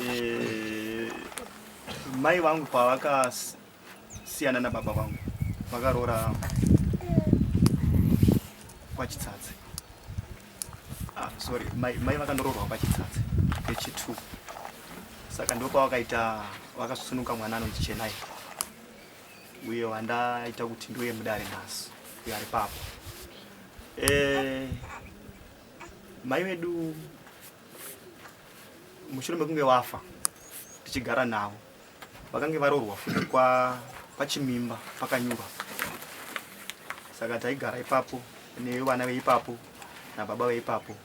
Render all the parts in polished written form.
Eh, mai vangu pavakasiyana nababa vangu vakaroora kwachitsatse. Ah, sorry, mai, mai vakanoroorwa kwachitsatse kechi2. Saka ndipo pavakaita vakasununga mwana anonzi Chenai. Uye wandaita kuti ndiuye mudare nhasi. Uye ari papo. Eh, mai vedu mushure mekunge wafa tichigara navo vakange varoorwa futi kwa pachimimba pakanyurwa saka taigara ipapo nevana veipapo nababa veipapo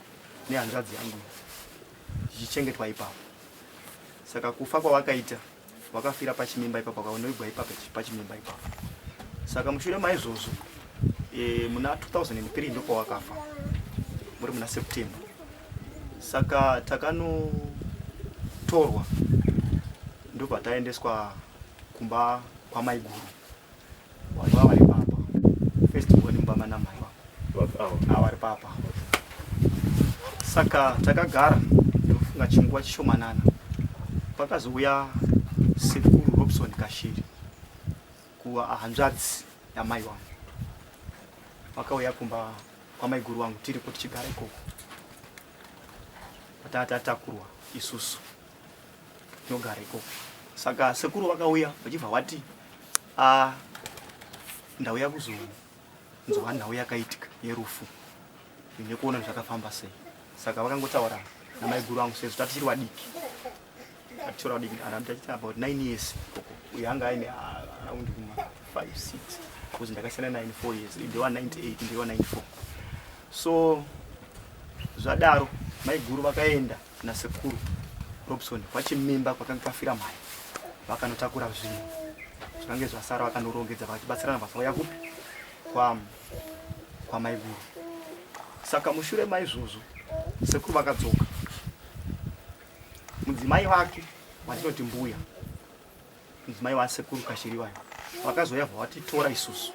nehanzvadzi yangu tichichengetwa ipapo saka kufa kwavakaita wakafira pachimimba ipapo akaonoigwa ipapo pachimimba ipapo saka mushure maizvozvo e, muna 2003 ndopawakafa muri muna September saka takanotorwa ndobva taendeswa kumba kwamaiguru vanova vari papa first born mumba manamai vangu vari papa saka takagara ndofunga chinguva chishomanana pakazouya sekuru Robson Kashiri kuva hanzvadzi yamai wangu vakauya kumba kwamaiguru wangu tiripo tichigara ikoko pataa tatakurwa isusu tinogara ikoko saka sekuru vakauya vachibva vati a ndauya kuzonzwa nhau yakaitika yerufu nekuona zvakafamba sei saka vakangotaura namaiguru vangu sezvo tatichiri vadiki tatichiri vadiki tachiti about 9 years ikoko uyo anga aine around kuma 5 6 because ndakasiyana naye 4 years ndewa 98 ndewa 94 so zvadaro maiguru vakaenda nasekuru Robson kwachimimba kwakanga kwafira mai vakanotakura zvinhu zvakange zvasara vakanorongedza vachibatsirana vakauya kupi kwa kwamaiguru saka mushure maizvozvo sekuru vakadzoka mudzimai wake watinoti mbuya mudzimai wasekuru Kashiri vayo vakazouya vavatitora isusu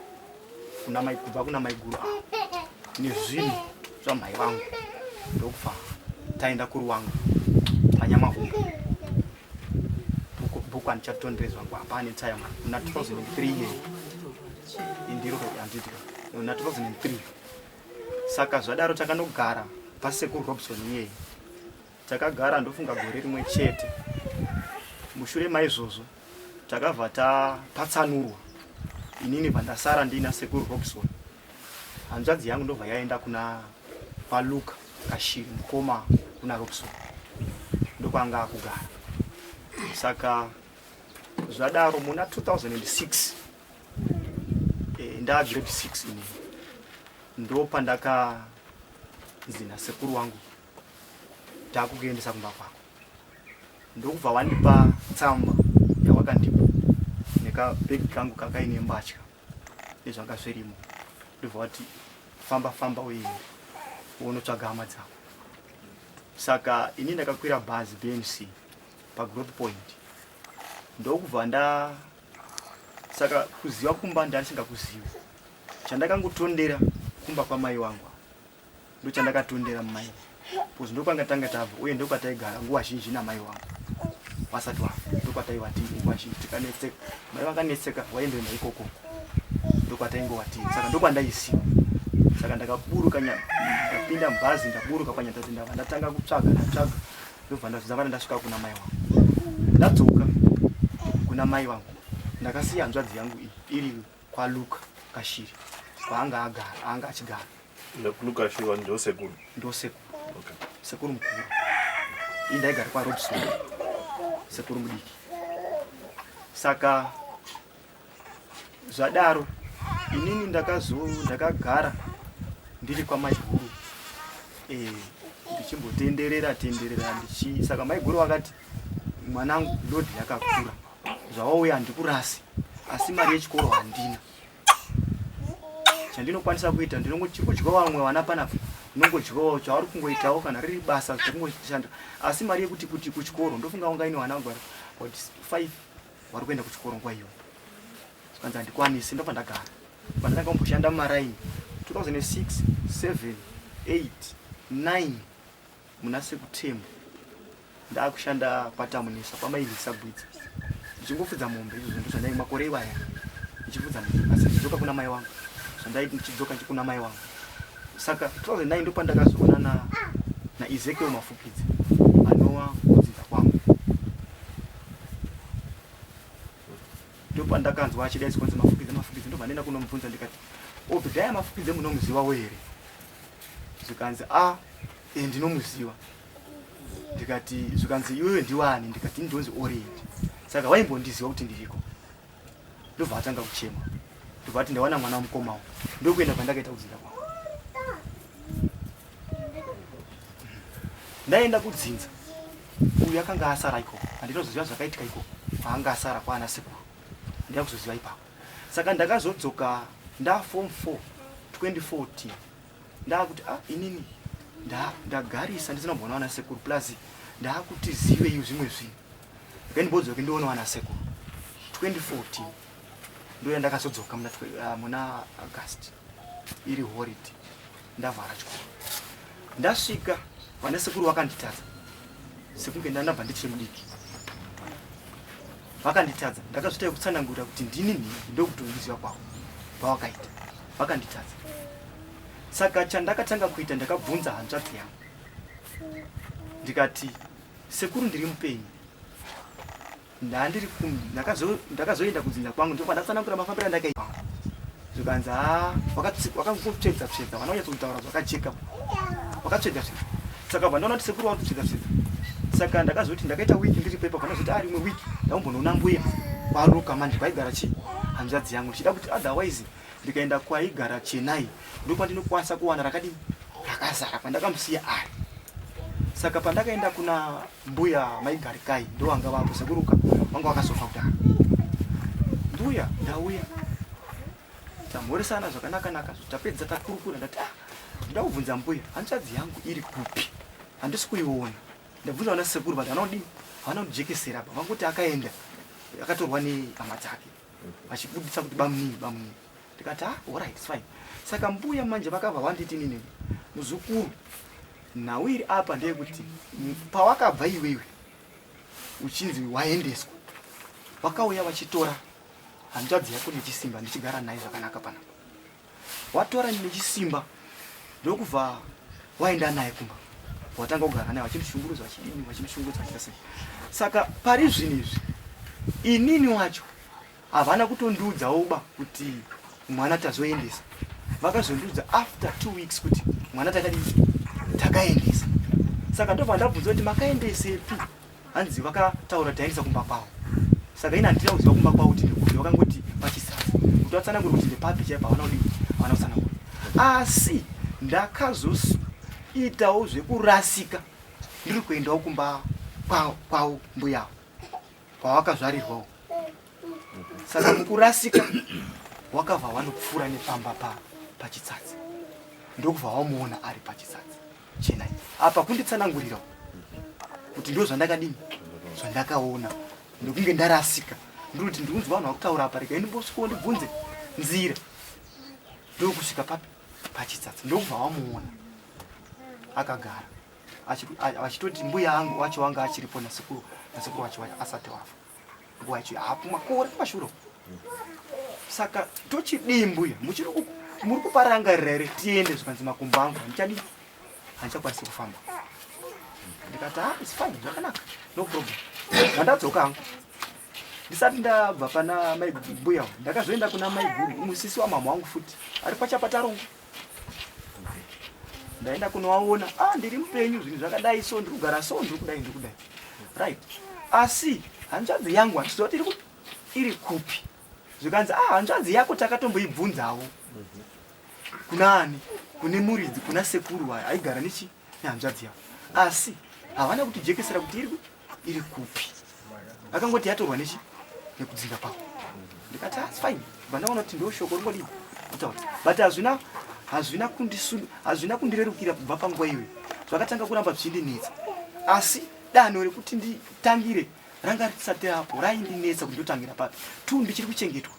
kuna mai kubva kuna maiguru ava nezvinhu zvamhai vangu ndokubva taenda kuruwangu panyamahumba bhuku handichatonderezi vangu hapane time muna 2003 iyeyi indiro handiti muna 2003 saka zvadaro takanogara pasekuru Robson iyeyi Takagara ndofunga gore rimwe chete. Mushure maizvozvo takabva tapatsanurwa inini bva ndasara ndiina sekuru Robson. Hanzvadzi yangu ndobva yaenda kuna kwaLuka Kashiri mukoma kuna Robson ndokwanga akugara. Saka zvadaro muna 2006 eh, ndaa grade 6 inini ndopandakanzi nasekuru wangu takukuendesa kumba kwako ndokubva wandipa tsamba yawakandipa nekabhegi kangu kakaine mbatya nezvanga zvirimo ndobva wati famba famba uende unotsvaga hama dzako saka ini ndakakwira bhazi BNC pagrowth point ndokubva nda saka kuziva kumba ndandisingakuzivi chandakangotondera kumba kwamai wangu Ndochandakatondera mai because ndokwanga tanga tabva uye ndokwataigara nguva zhinji namai wangu vasati vafa ndokwataiva tiri nguva zhinji tikanetseka mai vakanetseka waendoenda ikoko ndokwataingova tiri saka ndokwandaisiwa saka ndakaburuka ndapinda mubhazi ndaburuka panyatati ndava ndatanga kutsvaga ndatsvaga ndobva ndazvana ndasvika kuna mai wangu ndadzoka kuna mai vangu ndakasiya hanzvadzi yangu iyi iri kwaluka Kashiri kwaanga agara anga achigara Luka Kashiri ndosekuru ndosekuru okay. Sekuru mukuru ini ndaigara kwaRobson sekuru mudiki saka zvadaro inini ndakazo ndakagara ndiri kwamaiguru eh, ndichimbotenderera tenderera ndichi saka maiguru vakati mwanangu lodhi yakakura zvawauya handikurasi asi mari yechikoro handina chandinokwanisa kuita ndinongoti kudyawo vamwe vana panapa ndinongodyawo chavari kungoitawo kana riri basa zvakungoshanda asi mari yekuti kuti kuchikoro ndofunga unga ine vana vangu about 5 vari kuenda kuchikoro nguva iyoyo zvikanzi handikwanisi ndobva ndagara pandatanga kumboshanda mumaraini 2006 7 8 9 muna September. Ndakushanda kwaTamunisa kwamainisa Gwidza ndichingofudza mombe izvozvo ndozvandai makore iwaya ndichifudza mombe asi ndichidzoka kuna mai wangu zvandaiti ndichidzoka kuna mai wangu saka 2009 ndopandakazoona na naEzekiel Mafukidze anova kudzinza kwangu ndopandakanzwa achidaidzwa kunzi Mafukidze Mafukidze ndobva ndaenda kunomubvunza ndikati Obhidhaya Mafukidze munomuzivawo here zvikanzi a e ndinomuziva ndikati zvikanzi iwewe ndiwani ndikati ndonzi Orient saka waimbondiziva kuti ndiriko ndobva atanga kuchema ndobva ati ndawana mwana wamukomawo ndokuenda kwandakaita kudzinza kwangu ndaenda kudzinza uyu akanga asara ikoko handinozoziva zvakaitika ikoko kwaanga asara kwaana sekuru handina kuzoziva ipapo saka ndakazodzoka ndafom 4 2014 ndakuti ah inini ndagarisa ndisina kumboona vana sekuru plus ndakuti zivei zvimwe zvinhu then bodzoke ndione vana sekuru 2014 ndoya ndakazodzoka muna, muna August iri holiday ndavhara chikoro ndasvika vana sekuru vakanditadza sekunge ndandabva ndichiri mudiki vakanditadza ndakazviita kutsanangurira kuti ndini nhingi ndokutondiziva kwavo pavakaita vakanditadza saka chandakatanga kuita ndakabvunza hanzvadzi yangu ndikati sekuru ndiri mupenyu ndandiri ndakazoenda kudzinza kwangu ndipo pandatsanangura mafambiro andakaita zvikanzi ha wakangotsvedza tsvedza vana kunyatso kutaura zvakajeka wakatsvedza tsvedza saka bva ndaona kuti sekuru vari kutsvedza tsvedza saka ndakazoti ndakaita wiki ndiri pepa pandazoti ari rimwe wiki ndakumbonoona mbuya kwaruka manje kwaigara chi hanzvadzi yangu ndichida kuti otherwise ndikaenda kwaigara chenai ndokwandinokwanisa kuwana rakadii rakazara kwandakamusiya ari saka pandakaenda kuna mbuya maigarikai ndowanga vapo sekuruka vanga vakasofa kudhara mbuya ndauya tamhoresana zvakanaka naka tapedza takurukura ndati ah ndoda kubvunza mbuya hanzvadzi yangu iri kupi handisi kuiona ndabvunza vana sekuru but havana kudini havana kundijekesera apa vangoti akaenda akatorwa nehama dzake vachibudisa kuti bamunini bamunini ndikati ah alright it's fine saka mbuya manje vakabva vanditi nini muzukuru nhau iri apa ndeyekuti pawakabva iwewe uchinzi waendeswa vakauya vachitora hanzvadzi yako nechisimba ndichigara naye zvakanaka panapa watora nechisimba ndokubva waenda naye kumba watanga kugara naye vachimushungurudza vachidini vachimushungurudza vachiita sei saka pari zvinhu izvi inini wacho havana kutondiudzawo ba kuti mwana tazoendesa vakazondiudza after 2 weeks kuti mwana takadii takaendesa saka ndobva ndabvunza kuti makaendesepi hanzi vakataura taendesa kumba kwavo saka ini handina kuziva kumba kwavo kuti ndekupi vakangoti pachisasa kuti vatsanangure kuti ndepapi chaipo havana kudii havana kutsanangura asi ndakazoitawo zvekurasika ndiri kuendawo kumba kwavo mbuyawo kwawakazvarirwawo saka mukurasika wakabva wanopfuura nepamba pachitsatsi ndokubva wamuona ari pachitsatsi chenai apa kunditsanangurira kuti ndo zvandakadini zvandakaona ndokunge ndarasika ndikuti ndikunzwa vanhu vakutaura apa regai ndimbosvikawo ndibvunze nzira ndokusvika papi pachitsatsi ndokubva wamuona akagara achitoti mbuya angu wacho wanga achiripo nasekuru nasekuru wacho asati wafa nguva yacho hapo makore kumashure saka tochidii mbuya muchiri muri kuparangarira here tiende zvikanzi makumbo angu handichadii handichakwanisi kufamba ndikati ah it's fine zvakanaka no problem zvandadzoka hangu ndisati ndabva pana mai mbuya ndakazoenda kuna maiguru umwe sisi wamama wangu futi ari pachapatarongo ndaenda kunovaona ah ndiri mupenyu zvinhu zvakadai so ndiri kugara so ndiri kudai ndiri kudai right asi hanzvadzi yangu handiziva kuti iri kupi zvikanzi ah hanzvadzi yako takatomboibvunzawo kuna ani kune muridzi kuna sekuru wayo aigara nechi nehanzvadzi yako asi havana kutijekesera kuti iri iri kupi akangoti yatorwa nechi nekudzinga kwavo ndikati ah, fine bva ndaona kuti ndo shoko ringodii kutaura but hazvina hazvina kundisu hazvina kundirerukira kubva panguva iyoyo zvakatanga kuramba zvichindinetsa asi danho rekuti nditangire ranga risati rapo raindinetsa kuti ndotangira papi two ndichiri kuchengetwa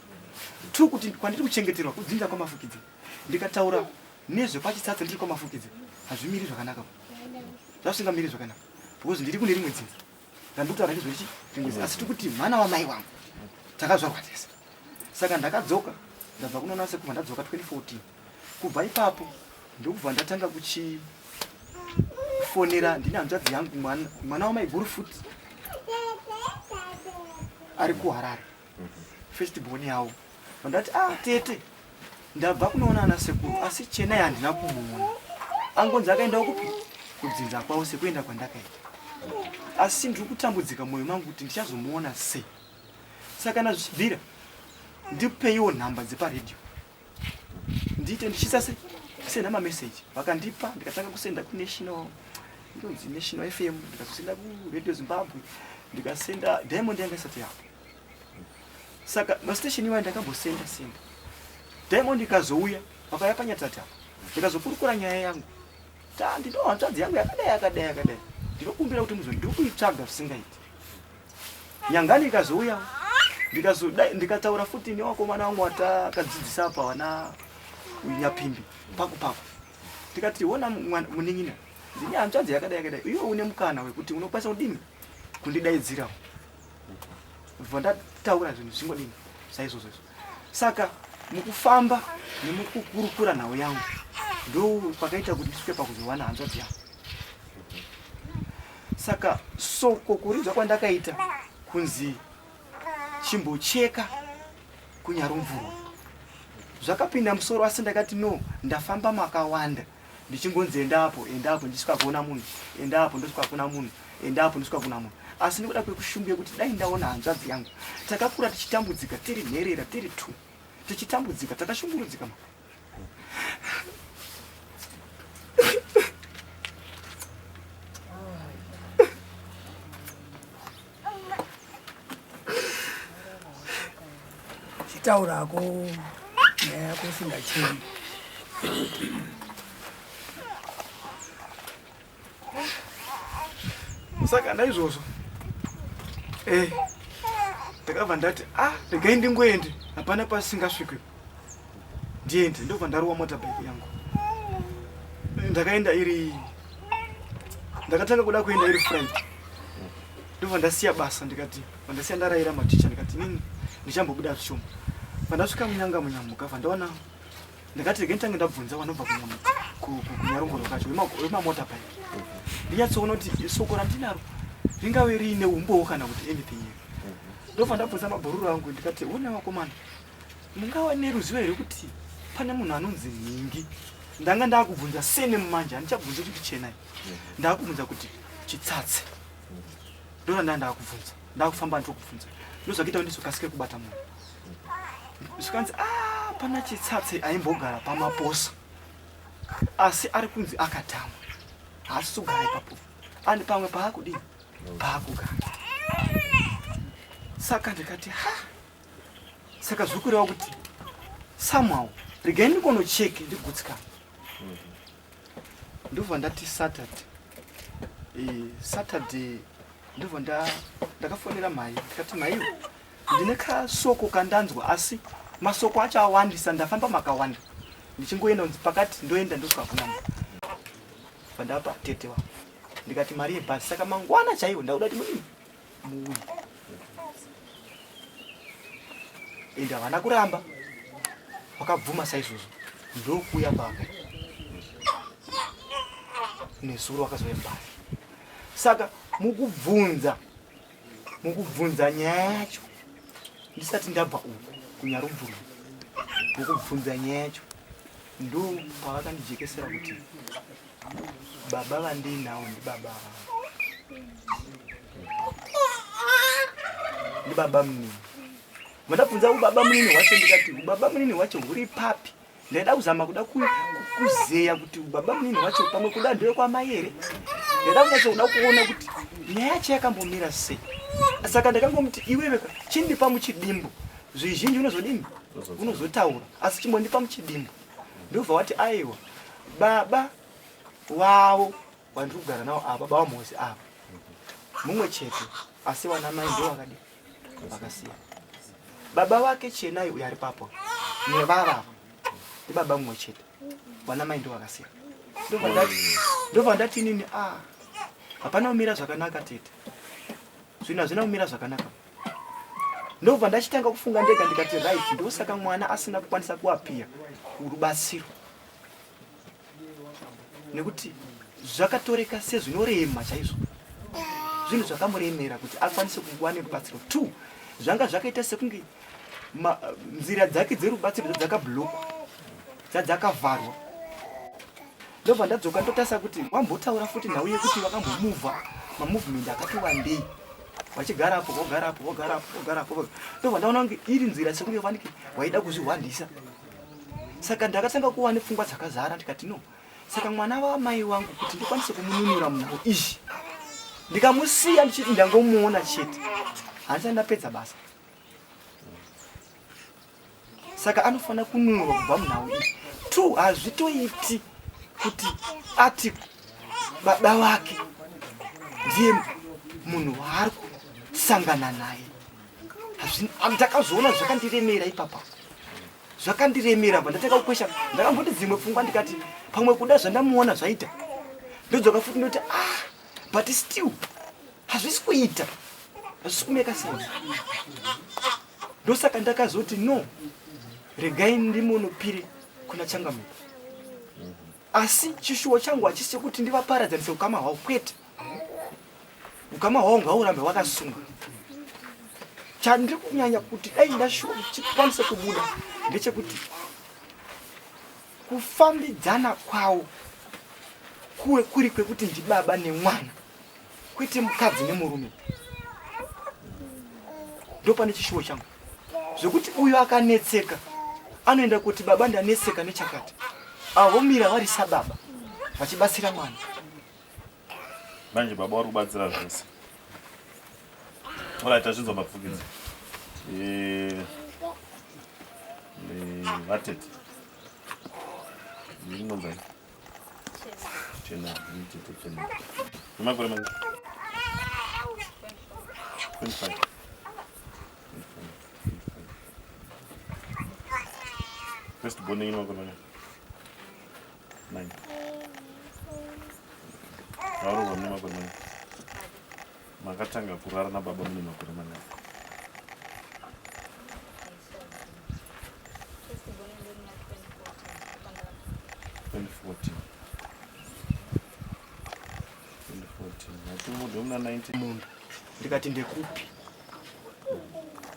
two kuti kwandiri kuchengeterwa kudzinza kwamafukidzi ndikataura nezvepachitsatsa ndiri kwamafukidzi hazvimiri zvakanaka zvazvisingamiri zvakanaka because ndiri kune rimwe dzinza. Zvandikutaura ndizvo chingezi asi tikuti mwana wamai wangu takazvarwa tese. Saka ndakadzoka ndabva kunoona sekubva ndadzoka 2014 kubva ipapo ndokubva ndatanga kuchifonera ndine hanzvadzi yangu mwana wamaiguru futi ari kuharare first born yavo vandati ah tete ndabva kunoona ana sekuru asi chenai handina kumuona angonzi akaendawo kupi kudzinza kwavo sekuenda kwandakaita asi ndiri kutambudzika mwoyo mangu kuti ndichazomuona sei saka kana zvichibvira ndipeiwo nhamba dzeparedhiyo ndiite ndichiisa se kusenda mameseji vakandipa ndikatanga kusenda kunational inonzi national fm ndikazosenda kuradio zimbabwe ndikasenda diamond yanga isati yapo saka mastation iwayo ndakambosenda senda diamond ikazouya vakauya panyatati apo ndikazokurukura nyaya yangu ta ndino hanzvadzi yangu yakadai yakadai yakadai ndinokumbira kuti muzo ndiri kuitsvaga zvisingaiti Nyangani ikazouya ndikazodai ndikataura futi newakomana wangu watakadzidzisa apa wana Nyapimbi paku paku ndikati wona munin'ina ndine hanzvadzi yakadai yakadai iwe une mukana wekuti unokwanisa kudini kundidaidzirawo bva ndataura zvinhu zvingodini saizvozvo izvo saka mukufamba nemukukurukura nhau yangu ndo pakaita kuti ndisvike pakuzowana hanzvadzi yangu saka soko kurinzwa kwandakaita kunzi chimbocheka kunyarumvurwa zvakapinda musoro asi ndakati no ndafamba makawanda ndichingonzi endapo endapo ndisvika kuona munhu endapo ndosvika kuona munhu endapo ndosvika kuona munhu asi nekuda kwekushungu yekuti dai ndaona hanzvadzi yangu takakura tichitambudzika tiri nherera tiri two tichitambudzika takashungurudzika ma Chitaurako nyaya yako usingachemi. Saka naizvozvo eh, ndakabva ndati ah regai ndingoende hapana pasingasvikwe ndiende ndobva ndarowa motorbike yangu ndakaenda iri ndakatanga kuda kuenda iri friday ndobva ndasiya basa ndikati vandasiya ndaraira maticha ndikati nini ndichambobuda zvishoma pandasvika munyanga munyamuka vandaona ndakati rege nditange ndabvunza vanobva kunyarongoro kacho wemamota bike ndinyatsoona kuti soko randinaro ringave riine umbowo kana kuti anything here ndobva ndabvunza mabhururu angu ndikati one vakomana mungava neruzivo here kuti pane munhu anonzi nhingi ndanga ndakubvunza sene manje handichabvunzi kuti chenai ndakubvunza kuti chitsatse ndoranda ndakubvunza ndakufamba ndokubvunza ndozvakuita kuti ndizokasike kubata munhu zvikanzi ah, pana chitsatse aimbogara pamaposa asi ari kunzi akatama haasi kugara ipapo ani pamwe paakudii paakugara saka ndikati ha saka zviri kureva kuti somehow regai ndikonocheke ndigutsikana ndobva ndati saturday eh, saturday ndobva ndakafonera mhai ndikati mhaiwo ndine kasoko kandanzwa asi masoko acho awandisa ndafamba makawanda ndichingoenda kunzi pakati ndoenda ndosvika kuna vandapa tete wangu ndikati mari yebhazi saka mangwana chaiwo ndakuda kuti mudini muuye ende havana kuramba wakabvuma saizvozvo ndokuuya kwako nezuro wakazouya bhazi saka mukubvunza mukubvunza nyaya yacho ndisati ndabva uku kunyarumvuru mukubvunza nyaya yacho ndo pavakandijekesera kuti baba vandiinawo ndibaba ndibaba munini mandabvunza ubaba munini hwacho ndikati ubaba munini hwacho huri papi ndaida kuzama kuda kuzeya kuti ubaba munini hwacho pamwe kuda ndewekwamai here ndaida kunyatso kuda kuona kuti nyaya yacho yakambomira sei saka ndakangomuti iwewe chindipa muchidimbu zvizhinji unozodini unozotaura asi chimbondipa muchidimbu ndobva wati aiwa baba wavo wandiri kugara nawo ava baba wamhozi ava mumwe chete asi wana mai ndo wakadi vakasiya baba wake chenai uyo ari papo nevavava ndibaba mumwe chete wana mai ndo vakasiya ndobva ndati inini a ah, hapana kumira zvakanaka tete. Zvinhu hazvina kumira zvakanaka. Ndobva ndachitanga kufunga ndega ndikati right, ndosaka mwana asina kukwanisa kuapia kurubatsiro. Nekuti zvakatoreka sezvinorema chaizvo. Zvinhu zvakamuremera kuti akwanise kuva nerubatsiro. 2 zvanga zvakaita sekunge nzira dzake dzerubatsiro dzakablockwa, dzadzakavharwa. Ndobva ndadzoka ndotarisa kuti wambotaura futi nhau yekuti vakambomuvha mamovement akati wandei vachigara apo vogara apo vogara apo vogara apo ndobva ndaona kunge iri nzira sekunge fanike waida kuzvihwandisa. Saka ndakatanga kuva nepfungwa dzakazara ndikati no, saka mwana wamai wangu kuti ndikwanise kumununura munhau izvi ndikamusiya ndichiti ndangomuona chete handisati ndapedza basa. Saka anofanira kununurwa kubva munhau iyi. 2 hazvitoiti kuti ati baba vake ndiye munhu waari kusangana naye. Ndakazoona zvakandiremera ipapa, zvakandiremera pa ndatanga kukwesha. Ndakamboti dzimwe pfungwa ndikati pamwe kuda zvandamuona zvaita, ndodzoka futi ndoti ah, but still hazvisi kuita, hazvisi kumeka sense. Ndosaka ndakazoti no, regai ndimunopire kuna changamire. Asi chishuwo changu hachisi chekuti ndivaparadzanise ukama hwavo, kwete. Ukama hwavo ngaurambe hwakasunga. Chandiri kunyanya kuti dai ndashuwa kuti chikwanise kubuda ndechekuti kufambidzana kwavo kuwe kuri kwekuti ndibaba nemwana, kwete mukadzi nemurume. Ndopane chishuwo changu zvekuti uyo akanetseka anoenda kuti baba ndanetseka nechakati, avo vomira vari sababa vachibatsira mwana. Manje baba vari kubatsira zvese. Alright, tazvinzwa mapfukidzi. Vatete. Ndinonzai. Chena, tete chena. Makore mangani? 25. First born ino makore mangani? 9. Varoorwa mune makore mangani? Makatanga kurara nababa mune makore mangani? Munhu ndikati ndekupi,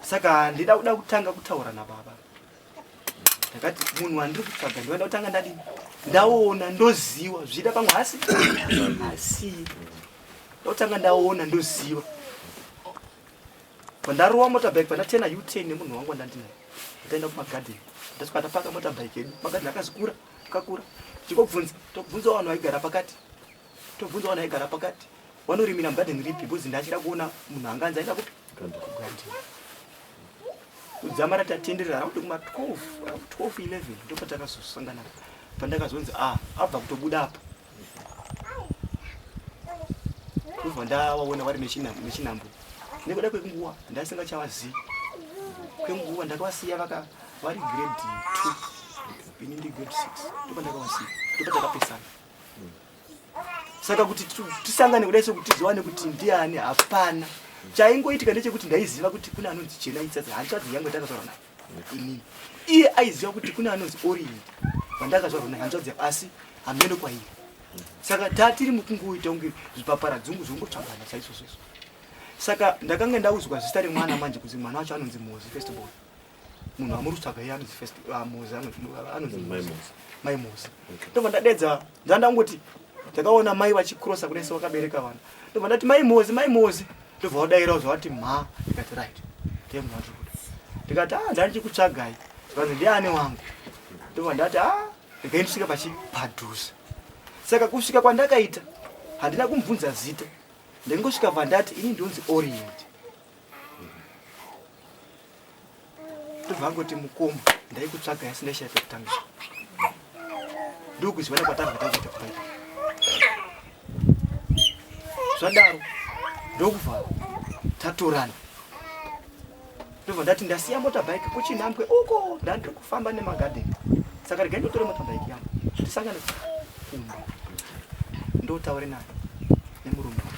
saka handida kuda kutanga kutaura nababa. Ndakati munhu wandiri kutsvaga ndinoda kutanga ndadini, ndaona ndoziwa zviita pamwe hasi asi ndotanga ndaona ndoziva. Pandarowa motorbike pandatena U10 nemunhu wangu wandandinaye, ndaenda kumagadheni, ndasvika ndapaka motorbike yedu. Magadheni akazikura akakura, tichingobvunza tobvunza vanhu vaigara pakati, tobvunza vanhu vaigara pakati vanorimira mugadheni ripi, because ndachida kuona munhu anganzi aenda kupi kugadheni. Kudzamara tatenderera around kuma 12 12 11 ndopatakazosangana, pandakazonzi ah, abva kutobuda apa. Ndobva ndawaona vari nechinambo. Nekuda kwenguva ndasingachavazivi, kwenguva ndakavasiya vaka vari grade 2 ini ndi grade 6, ndopandakavasiya, ndopatakapesana. Saka kuti tisangane kudai sekuti tiziwane kuti ndiani hapana. Chaingoitika ndechekuti ndaiziva kuti kune anonzi Chena Itsatsa, hanzvadzi yangu yandakazvarwa nayo inini. Iye aiziva kuti kune anonzi Orient wandakazvarwa naye, hanzvadzi yangu, asi hameno kwairi. Saka tatiri mukungoita kunge zvipaparadzungu zvongotsvagana chaizvozvo izvo. Saka ndakanga ndaudzwa zita remwana manje kuti mwana wacho anonzi Mozi first born. Munhu wamuri kutsvaga iye anonzi first, Mozi, anonzi Mai Mozi. Mozi. Mai Mozi. Ndobva ndadedza, ndandangoti ndakaona mai vachikrosa kune se vakabereka vana. Ndobva ndati mai Mozi, mai Mozi. Ndobva wadairawo zvavati mha, ndikati right. Ndiye munhu wandiri kuda. Ndikati ah, ndandichikutsvagai. Zvikanzi ndiani wangu? Ndobva ndati ah, regai ndisvike pachi padhuze. Saka kusvika kwandakaita handina kumubvunza zita. Ndaingosvika pandati ini ndonzi Orient. Ndobva angoti mukoma ndaikutsvaga asi ndaishaya pekutangira. Ndokuzivana kwatanga takuita kupaita. Zvadaro ndokubva tatorana. Ndobva ndati ndasiya motorbike kuchinhambwe uko, ndandiri kufamba nemagadheni. Saka regai ndotore motorbike yangu tisangane kumba ndotaure naye nemurume wangu.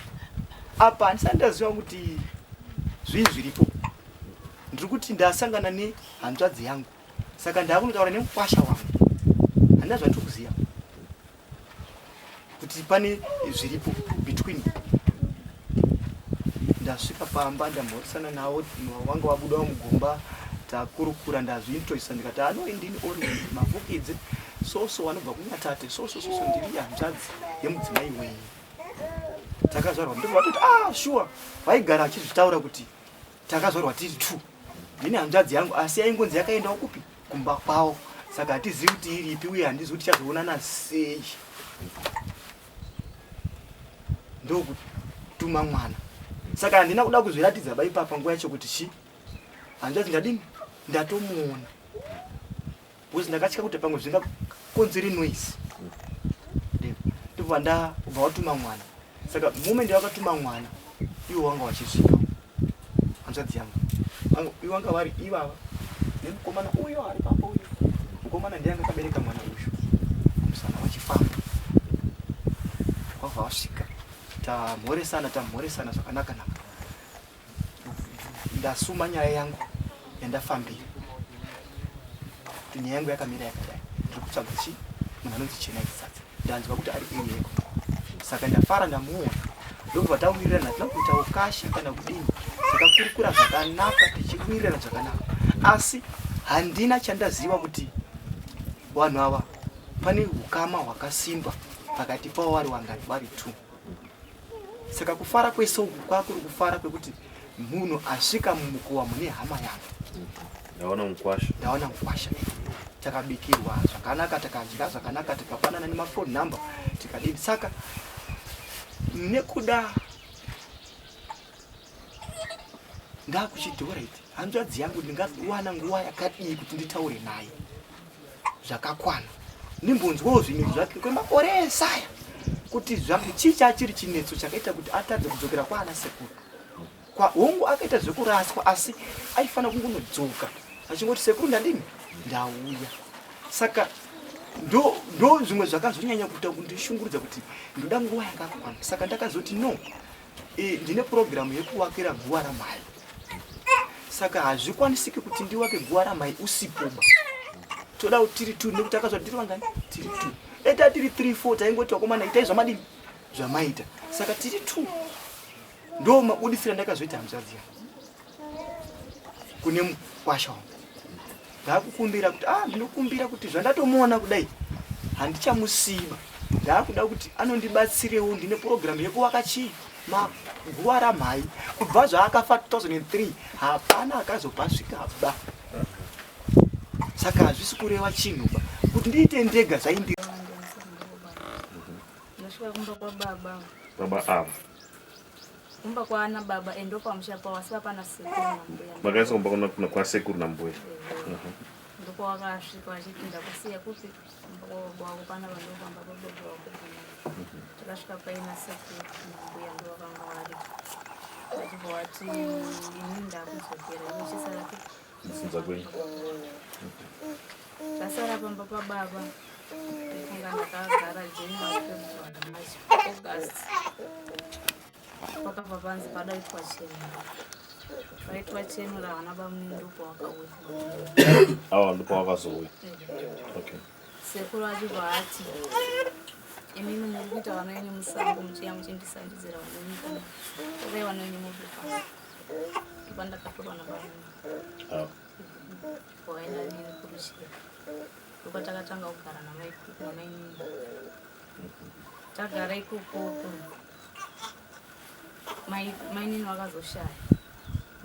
Apa handisati ndaziva kuti Zvii zviripo? Ndiri kuti ndasangana nehanzvadzi yangu saka ndakunotaura nemukwasha wangu. Handina zvandiri kuziva kuti pane zviripo between. Ndasvika pamba ndamhoresana navo, wanga wabuda mugomba, takurukura, ndazviintrodusa ndikati ano indini ori mavhukidze soso wanobva kunyatate soso soso, ndiri hanzvadzi yemudzimai wenyu, takazvarwa. Ndobva vatoti ah sure, vaigara vachizvitaura kuti takazvarwa tiri two, ndine hanzvadzi yangu asi yaingonzi yakaendawo kupi kumba kwavo, saka hatizivi kuti iripi uye handizivi kuti tichazoonana sei. Ndokutuma mwana, saka handina kuda kuzviratidza baipapa nguva yacho kuti chi hanzvadzi ndadini ndatomuona, because ndakatya kuti pamwe zvingakonzere noise. Ndobva ndabva watuma mwana, saka moment yakatuma mwana iwo wanga wachisvika hanzvadzi yangu, iwo wanga vari ivava nemukomana uyo ari papo uyo mukomana ndiye anga akabereka mwana uyu musana wachifamba. Wabva wasvika, tamhoresana, tamhoresana zvakanaka naka. Ndasuma nyaya yangu yandafambira kuti nyaya yangu yakamira yakadai, ndiri kutsvaga chi munhu anonzi Chenai Sadza, ndanzwa kuti ari iyeko, saka ndafara ndamuona. Ndobva tawirirana, hatina kuita ukasha kana kudini, takakurukura zvakanaka tichiwirirana zvakanaka, asi handina chandaziva kuti vanhu ava pane ukama hwakasimba pakati pavo vari wangani, vari two. Saka kufara kwese uku kwakuri kufara kwekuti munhu asvika mumukowa mune hama yangu. Ndaona mukwasha. Ndaona mukwasha. Takabikirwa zvakanaka, takadya zvakanaka, tikapanana nemafone number, tikadini. Saka nekuda ndakuchiti alright, hanzvadzi yangu ndingawana nguva yakadii kuti nditaure naye zvakakwana, ndimbonzwawo zvinhu zvake kwemakore esaya kuti chii chachiri chinetso chakaita kuti atadze kudzokera kwaana sekuru. Hongu akaita zvekuraswa, asi aifanira kungonodzoka achingoti sekuru ndadini ndauya. Saka ndo zvimwe zvakazonyanya kuita kundishungurudza kuti ndoda nguva yakakwana. Saka ndakazoti no, ndine purogiramu yekuvakira guva ramai, saka hazvikwanisiki kuti ndiwake guva ramai usipoba. Toda kuti tiri two, nekuti akazva tiri vangani, tiri two. Dai taa tiri 3 4 taingoti vakomana itai zvamadini zvamaita, saka tiri two. Ndo mabudisira ndakazoita hanzvadzi yangu kune mukwasha wangu, ndakukumbira kuti ah, ndinokumbira kuti zvandatomuona kudai handichamusiba, ndakuda kuti anondibatsirewo, ndine purogiramu yekuvaka chii maguva ramhai. Kubva zvaakafa 2003 hapana akazopasvika ba, saka hazvisi kureva chinhu ba kuti ndiite ndega zvaindi. Ndasvika kumba kwababa. Baba ava. Kumba kwaana baba endo pamusha pawo, asi vapana sekuru nambuya. Makaisa kumba kuna kwasekuru nambuya. Ndokwawakasvika vachiti ndakusiya kupi kumba kwababa wako, pana vandofamba pababa wako pana. Takasvika paina sekuru nambuya ndovakanga vari. Vachibva vati ini ndakudzokera iwe chisara kupi. Kusinza kwenyu. Ndasara pamba pababa. Ndifunga ndakagara January, February, March, August. Pakabva panzi padaitwa chenura. Paitwa chenura vana bamunini ndopawakauya. Awa ndopawakazouya. Okay. Sekuru achibva ati imimi muri kuita vana venyu musango muchiya muchindisandidzira vana venyu kana torai vana venyu mubve pano. Ndopandakatorwa nabamunini. Awa. Wakaenda neni kuruchira. Ndopatakatanga kugara namainini. Tagara ikokoko. Mainini vakazoshaya.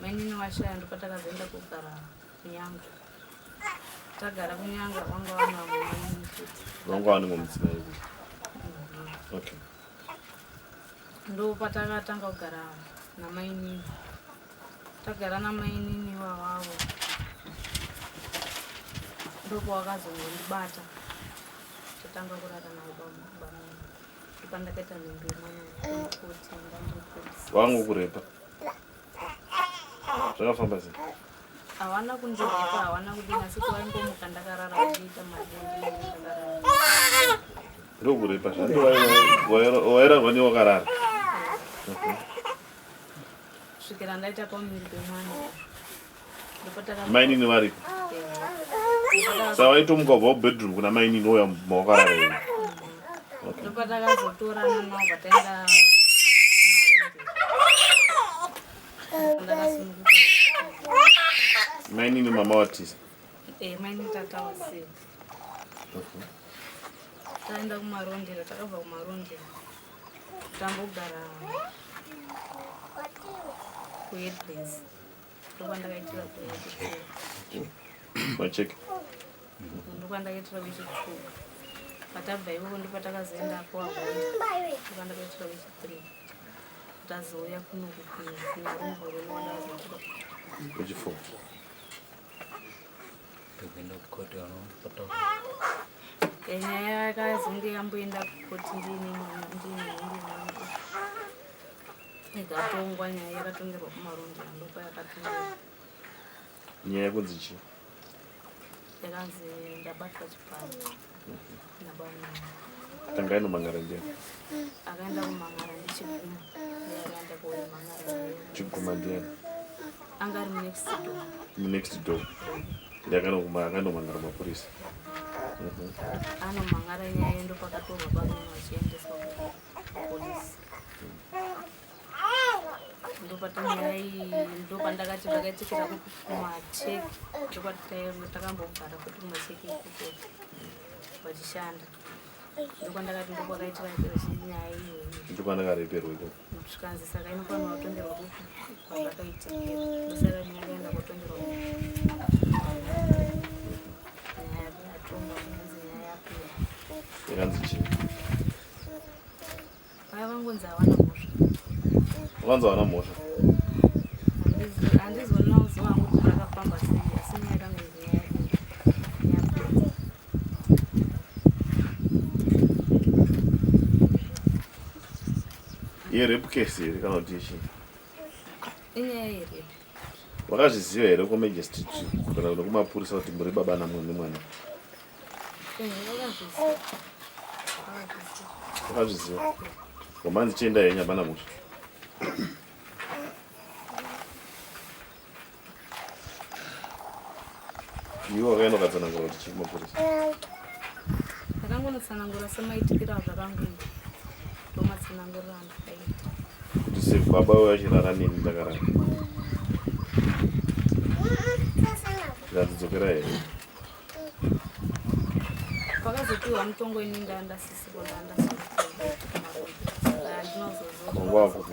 Mainini vashaya ndopatakazoenda kugara kuNyanga. Tagara kuNyanga vanga vana mainini futi. Vanga vane mudzimai. Okay. Ndopatakatanga kugara namainini. Tagara namainini ivavavo ndopawakazongondibata totanga kurara navo bamunini. Ndopandakaita nhumbu yemwana 2014. Wangu kurepa. Zvakafamba sei? Hawana kundirepa, hawana kudini, asi kuti vaingomuka ndakarara vachiita mabonde ndakarara. Ndokurepa zvando wairarwa newakarara. Kusvikira ndaita pamuviri pemwana. Mainini varipo. Saka waitomuka ubva kubedroom kuna mainini ouya mawakarara iwe. Okay. Ndopatakazotorana navo pataenda ndakasununguka. Mainini mama watiza. Eh, mainini tata wasiwa. Taenda kumarondera, takabva kumarondera. Tambogara kuheadbase. Ndokwandakaitira kuheadbase. Macheke. Ndokwandakaitira wechi2. Patabva ikoko ndopatakazoenda kuAhonda. Ndokwandakaitira wechi3. Tazouya kuno kunyarumba rwendakazoitira. Wechi4. Tokuenda kukoti vanopota. Nyaya yakazonge yamboenda kukoti ndiine mwana ndiine nhumbu yangu. Ikatongwa nyaya yakatongerwa kumarondera ndokwayakatongerwa. Nyaya yekunzi chii? Yakanzi ndabatwa chibharo nabamwana. Tanga inomangara ndiani? Akaenda kumangara ndichiguma. Ndiye akaenda kuimangara. Chiguma ndiani? Anga ari munext door. Munext door. Yakanomangara mapurisa. Anomangara nyaya ndopakatorwa pamwe vachiendeswa kupolisi. Ndopati nyaya iyi ndopandakati zvakaitikira kumacheki ndopati takambogara futi kumacheki ikoko vachishanda ndokwandakati ndokwakaitira nyaya iyoyi. Ndokwandakareperwa ikoko. Zvikanzi saka inofanira kutongerwa kupi kwazvakaitikira, ndosaka nyaya yakaenda kutongerwa, nyaya yatongwa kunzi nyaya yapera. Yakanzi chii? Vaya vangonzi hawana mhosva. Wakanzi hawana mhosva. Handizoona uziva hangu kuti rakafamba sei, asi nyaya yakangonzi nyaya yapera. Yerape case here kana kuti ichii? Inyaya yerape. Wakazviziva here kumagistrate kana nekumapurisa kuti muri baba nemwana? Vakazviziva, vakazviziva. Wakazviziva. Wamanzi chienda henyu, hapana mhosva. Iwe wakaenda ukatsanangura kuti chii kumapurisa? Ndakangonotsanangura semaitikiro azvakangoita, ndomatsananguriro andakaita. Kuti sebaba vachirara neni ndakarara, ndikatidzokera here? Pakazopiwa mutongo ini ndandasisipo, ndandasikuandinozoziva. Wanga wakupi?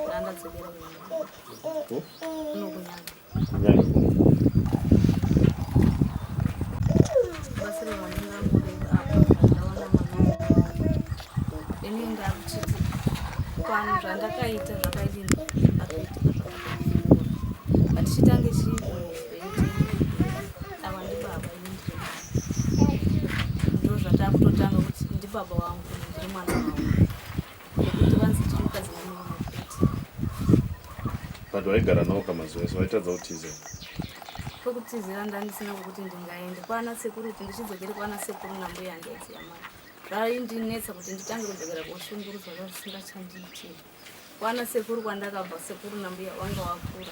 Ndandadzokera kunyanga. Oh? Kuno kunyanga. Kunyanga. Batsiro rwandingangoreva apa, ndaona mwana ini ndakuchiti pano zvandakaita zvakadini, zvakaitika zvakakura, ngatichitange chiupenyu. Ava ndibaba, ini ndiri mwana. Ndo zvatakutotanga kuti ndibaba wangu, ndiri mwana wavo, nekuti vanzi tiri mukadzi nemurume futi. But waigara navo kamazuva ese, waitadza kutiza? Kwekutizira ndandisina, kwekuti ndingaende kwana sekuru, kuti ndichidzokere kwana sekuru nambuya hanzvadzi yamai zvaindinetsa kuti nditange kudzokera koshungurudzwa zvazvisingachandiitiri. Kwana sekuru kwandakabva, sekuru nambuya wanga wakura,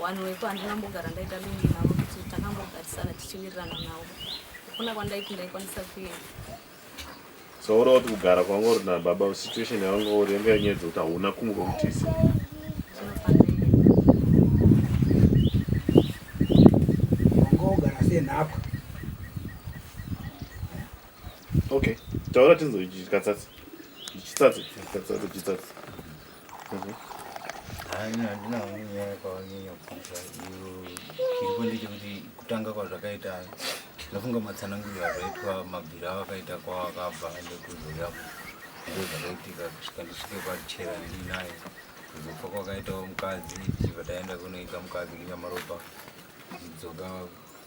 vanhu veko handinambogara ndaita lungi navo kuti takambogarisana tichiwirirana navo. Hakuna kwandaiti ndaikwanisa kuenda. So uri kuti kugara kwanga uri nababa, situation yawanga uri yanga yenyaya dzekuti hauna kumwe kwekutizira? Tinofanira. Wanga wogara senhapwa. Okay, taura tinzwe katsatsi, chitsatsi, katsatsi, chitsatsi. Haina, handina hangu nyaya yakanyanya kukura. Iyo chiripo ndechekuti kutanga kwazvakaita, ndinofunga matsananguriro azvaitwa, mabviro avakaita kwavakabva nekuzouyapo, ndo zvakaitika kusvika ndisvike pachera ndinaye. Kuzofa kwakaitawo mukadzi, tichibva taenda kunoita mukadzi kunyamaropa, tichidzoka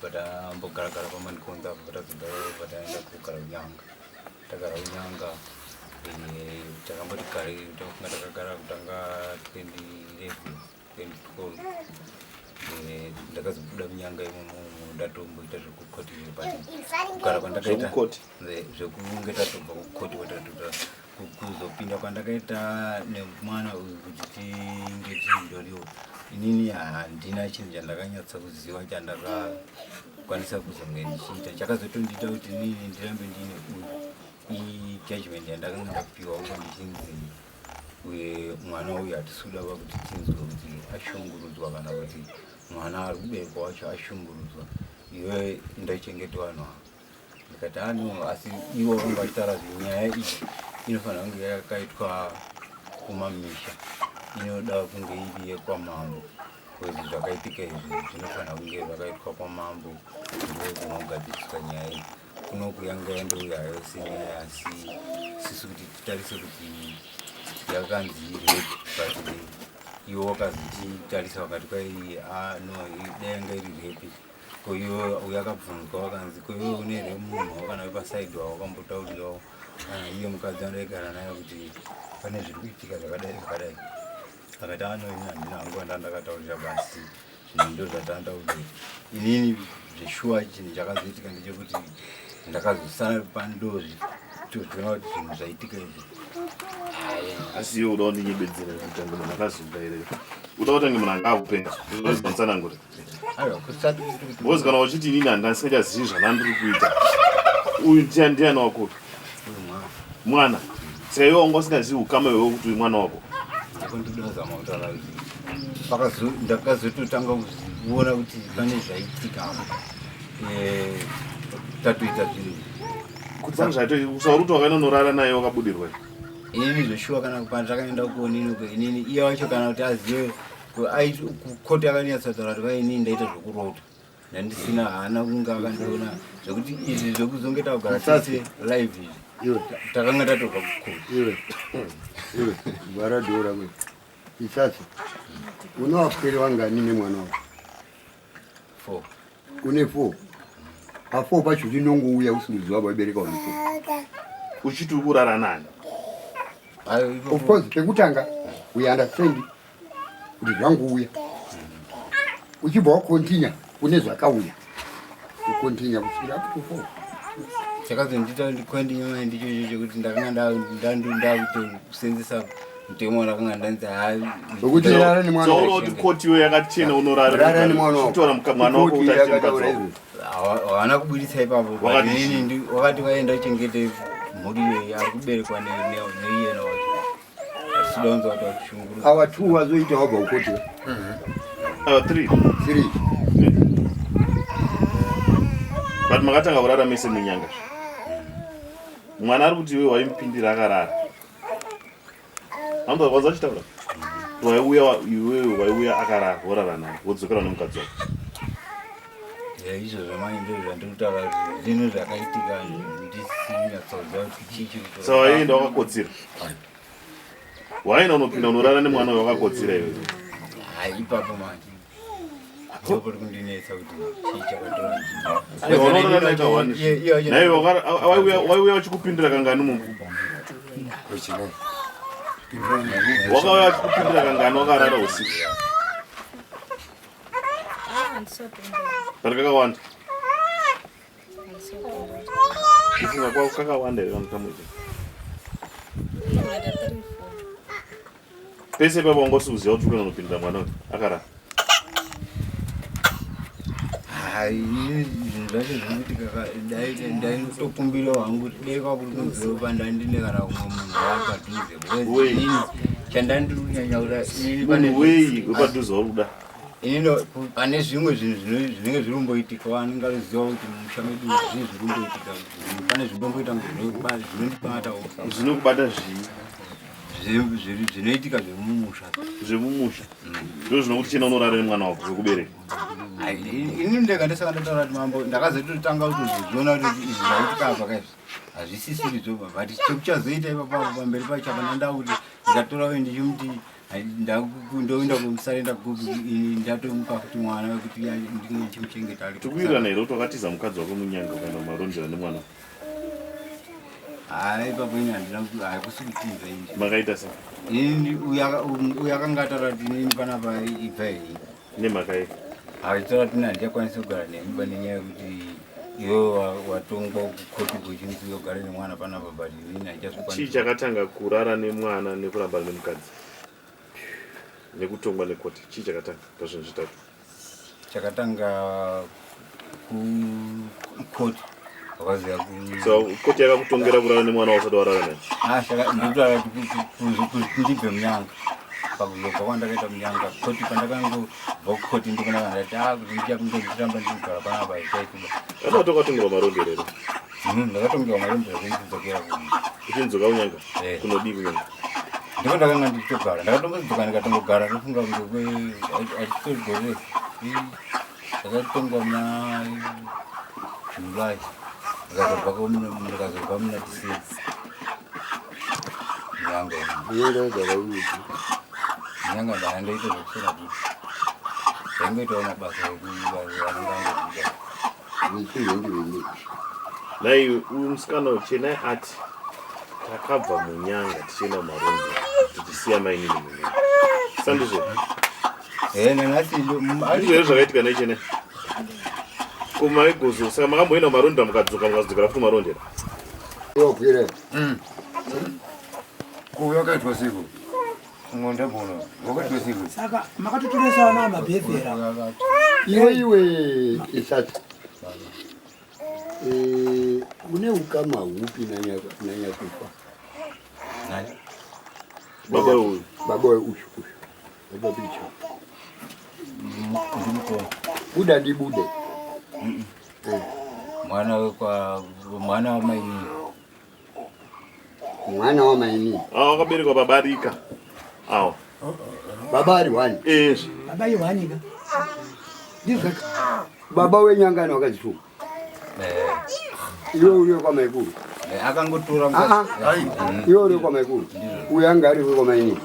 patambogara-gara pamanikonza apo, patazobva pataenda kugara kunyanga. Tagara kunyanga, takamboti gare, tafunga takagara kutanga 2011, 2012. Ndakazobuda munyanga imomo ndatomboita zvekukoti, but kugara kwandakaita Zvekukoti? Zvekunge tatobva kukoti kwatatota. Kuzopinda kwandakaita nemwana uyu kuti tinge tiindoriwo, inini handina chinhu chandakanyatsa kuziva chandakakwanisa kuzonge ndichiita. Chakazotondiita kuti inini ndirambe ndiine uyu ijudgment yandakanga ndapiwa uko ndichinzi uye mwana uyu hatisi kuda kuti tinzwe kuti ashungurudzwa kana kuti mwana ari kuberekwa wacho ashungurudzwa, iwe ndaichengeta vanhu ava. Ndikati ano, asi ivo vanga vachitaura kuti nyaya iyi inofanira kunge yakaitwa kumamisha, inoda kunge iri yekwamambo, because zvakaitika izvi zvinofanira kunge zvakaitwa kwamambo, ndo kunogadziriswa nyaya iyi. Kunoku yanga yandouya hayo senyaya, asi sisu kuti titarise kuti yakanzi rape, but iwo wakazochitarisa wakati kwai, ah, no, dai yanga iri rape, ko iwe uyo akabvunzwa wakanzi, ko iwe une here munhu kana wepasaidi wawakambotaurirawo kana iye mukadzi andaigara naye kuti pane zviri kuitika zvakadai zvakadai? Akati ano, ini handina hangu andandakataurira, basi zvinhu ndo zvatandaurira inini. Zveshuwa chinhu chakazoitika ndechekuti ndakazosara pandozvi tozviona kuti zvinhu zvaitika izvi. Asi iwe uda kundinyebedzera kuti tange munhu akazungaira, uda kutange munhu anga akupenga, uzonitsanangura. Aiwa, kusati kuti Because kana uchiti inini handisingachazivi zvandandiri kuita, uyu ndiani wako? Uyu mwana. Mwana. Saka iwe wanga usingazivi ukama iwewe kuti uyu mwana wako? Ndipo ndinoda zama kutaura kuti ndakazototanga kuona kuti pane zvaitika apo tatoita zvinhu. Kuti pane zvaito, usauri kuti wakaenda unorara naye wakabudirwa? Inini zveshuwa kana pandakaenda kuonini ko inini iye wacho kana kuti azive kukoti akanyatsotaura kuti vainini ndaita zvokurota, ndandisina haana kunge akandiona zvekuti izvi zvekuzonge takugara tese live izvi. Iwe. Takanga tatobva kukoti. Iwe, iwe, vhara dhora kwe isasi. Unowapwere wangani nemwana wako? Four. Une four. Pafour pacho rinongouya usikuziva vabereka une four. Uchiti uri kurara nani? Ayo, ipapo- Of course pekutanga we understand kuti zvangouya, uchibva wakontinya kune zvakauya, ukontinya kusvikira up to four. Chakazondiita ndikondinyama ndichocho chekuti ndakanga ndakutokusenzesa mutemo wandakanga ndanzi hai. Wekuti rara nemwana So wako. kuti koti iwe yakachena unorara Rara nemwana wako. Uchitora mwana wako Koti kuti achite mukadzi yakataura wako. izvozvo. Hawana kubudisa ipapo. Wakati But inini wakati waenda uchengete mhuri iyoyi ari kuberekwa neiyena wacho, hatisidaunza kuti vakushungurudza. Awa two wazoita wabva kukoti. Three. Three. But makatanga kurara mese munyanga. Mwana ari kuti iwe waimupindira akarara. Anoda kwanza achitaura kuti waiuya iwewe waiuya akarara, worara naye, wodzokera nemukadzi wako. Izvozvo manje ndizvo zvandiri kutaura kuti zvinhu zvakaitika ndisinyatsoziva kuti chii chiri kuitika. Saka waienda wakakotsira, waenda unopinda unorara nemwana uyo wakakotsira iwewe? Hai, ipapo manje ndipo pari kundinetsa kuti chii chakatora. Aiwa, unorara naye kahwani. Naiwe waiuya uchikupindira kangani mumba? Wakauya achikupindira kangani wakarara usiku? Handisopindura. Pari kakawanda. Handisopindura. Kufunga kwako kakawanda here kamukamuita? Unoita three, four. Pese ipapo wanga usikuziva kuti uri unopindira mwana uyu akarara? Hai, zvinhu zvacho zvinoitika, ndaitokumbirawo hangu kuti dai kwakuri kunziwo pandandine kana kumwe munhu wapadhuze, because Wei. inini chandandiri kunyanya kuda inini pane Munhu wei wepadhuze wauri kuda? Inini pane zvimwe zvinhu zvinenge zviri kumboitika, vanenge vaziva kuti mumusha medu zvii zviri kumboitika, pane zvinomboita zvinondibatawo. Zvinokubata zvii? Zvinoitika zvemumusha. Zvemumusha ndo zvinokuti chena unorara nemwana wako wekubereka? Ai, inini ndega ndisaka ndataura kuti mambo ndakazototanga kutozviona kuti izvi zvaitika apa kaizvi hazvisisiri zvoba, but chekuchazoita ipapo apo pamberi pacho apana ndau kuti ndikatora uyu ndichimuti hai, ndoenda kumusarenda kupi, ini ndatomupa kuti mwana wekuti ndinge ndichimuchengeta ari. Tikuwirirana here kuti wakatiza mukadzi wako munyanga ukaenda kumarondera nemwana? Hai, ipapo ini handina hakusi kutiza ini. Makaita sei? Inini uyu akanga ataura kuti inini panapa ibva hei. Nemhaka yei? Achitaura kuti handichakwanisi kugara nemi pane nyaya yekuti Iwe watongwa kukoti kuchinzi ugare nemwana panapa but inini haichazvikwanisi. Chii chakatanga kurara nemwana nekurambana nemukadzi nekutongwa nekoti? Chii chakatanga pazvinhu zvitatu? Chakatanga kukoti wakaziva ku So koti yakakutongera kurara nemwana wasati warara naye? Ah, ndikutaura kuti ndibve munyanga pakuzobva kwandakaita munyanga koti pandakangobva kukoti ndikona ndati ah kuti ndichiramba ndikugara panapa zvichaitiba. Kana watokatongerwa marondera here? Ndakatongerwa marondera kundidzokera Uchindzoka kunyanga? Eh. Kunodii kunyanga? Ndiko ndakanga ndichitogara. Ndakatombodzoka ndikatongogara ndofunga kunge achitori gore. Ndakatongwa muna July. Ndikazobva muna December. Nyanga. Nyanga wagara upi? Nyanga ndandoita zvekusona bhutsu. Ndaingoitawo mabasa ekuanenge Nhai uyu musikana uyu Chenai ati takabva munyanga tichienda kumarondera tichisiya mainini munyanga. Sandizvo? Eh, nanhasi ndizvo here zvakaitika nhai Chenai? Ko maigozo saka makamboenda kumarondera mukadzoka mukazodzokera futi kumarondera? Wapwira. Ko yakaitwa siko? Saka makatotoresa vana mabhebhera. Iwe iwe isati. Eh, une ukama hupi nanyakufa? Nani? Baba uyu. Baba uyu uyu. Baba bicho. Buda ndibude. Mwana wekwa mwana wamainini. Mwana wamainini. Ah, wakaberekwa babarika. Awo. Baba ari wani. Eh. Baba iwani ka. Ndizvo. Baba wenyangano wakazifunga. Eh. Iwe uri kwa maikuru. Eh, akangotora Ah, ah. Iwe uri kwa maikuru. Uyu anga ari kwa mainini.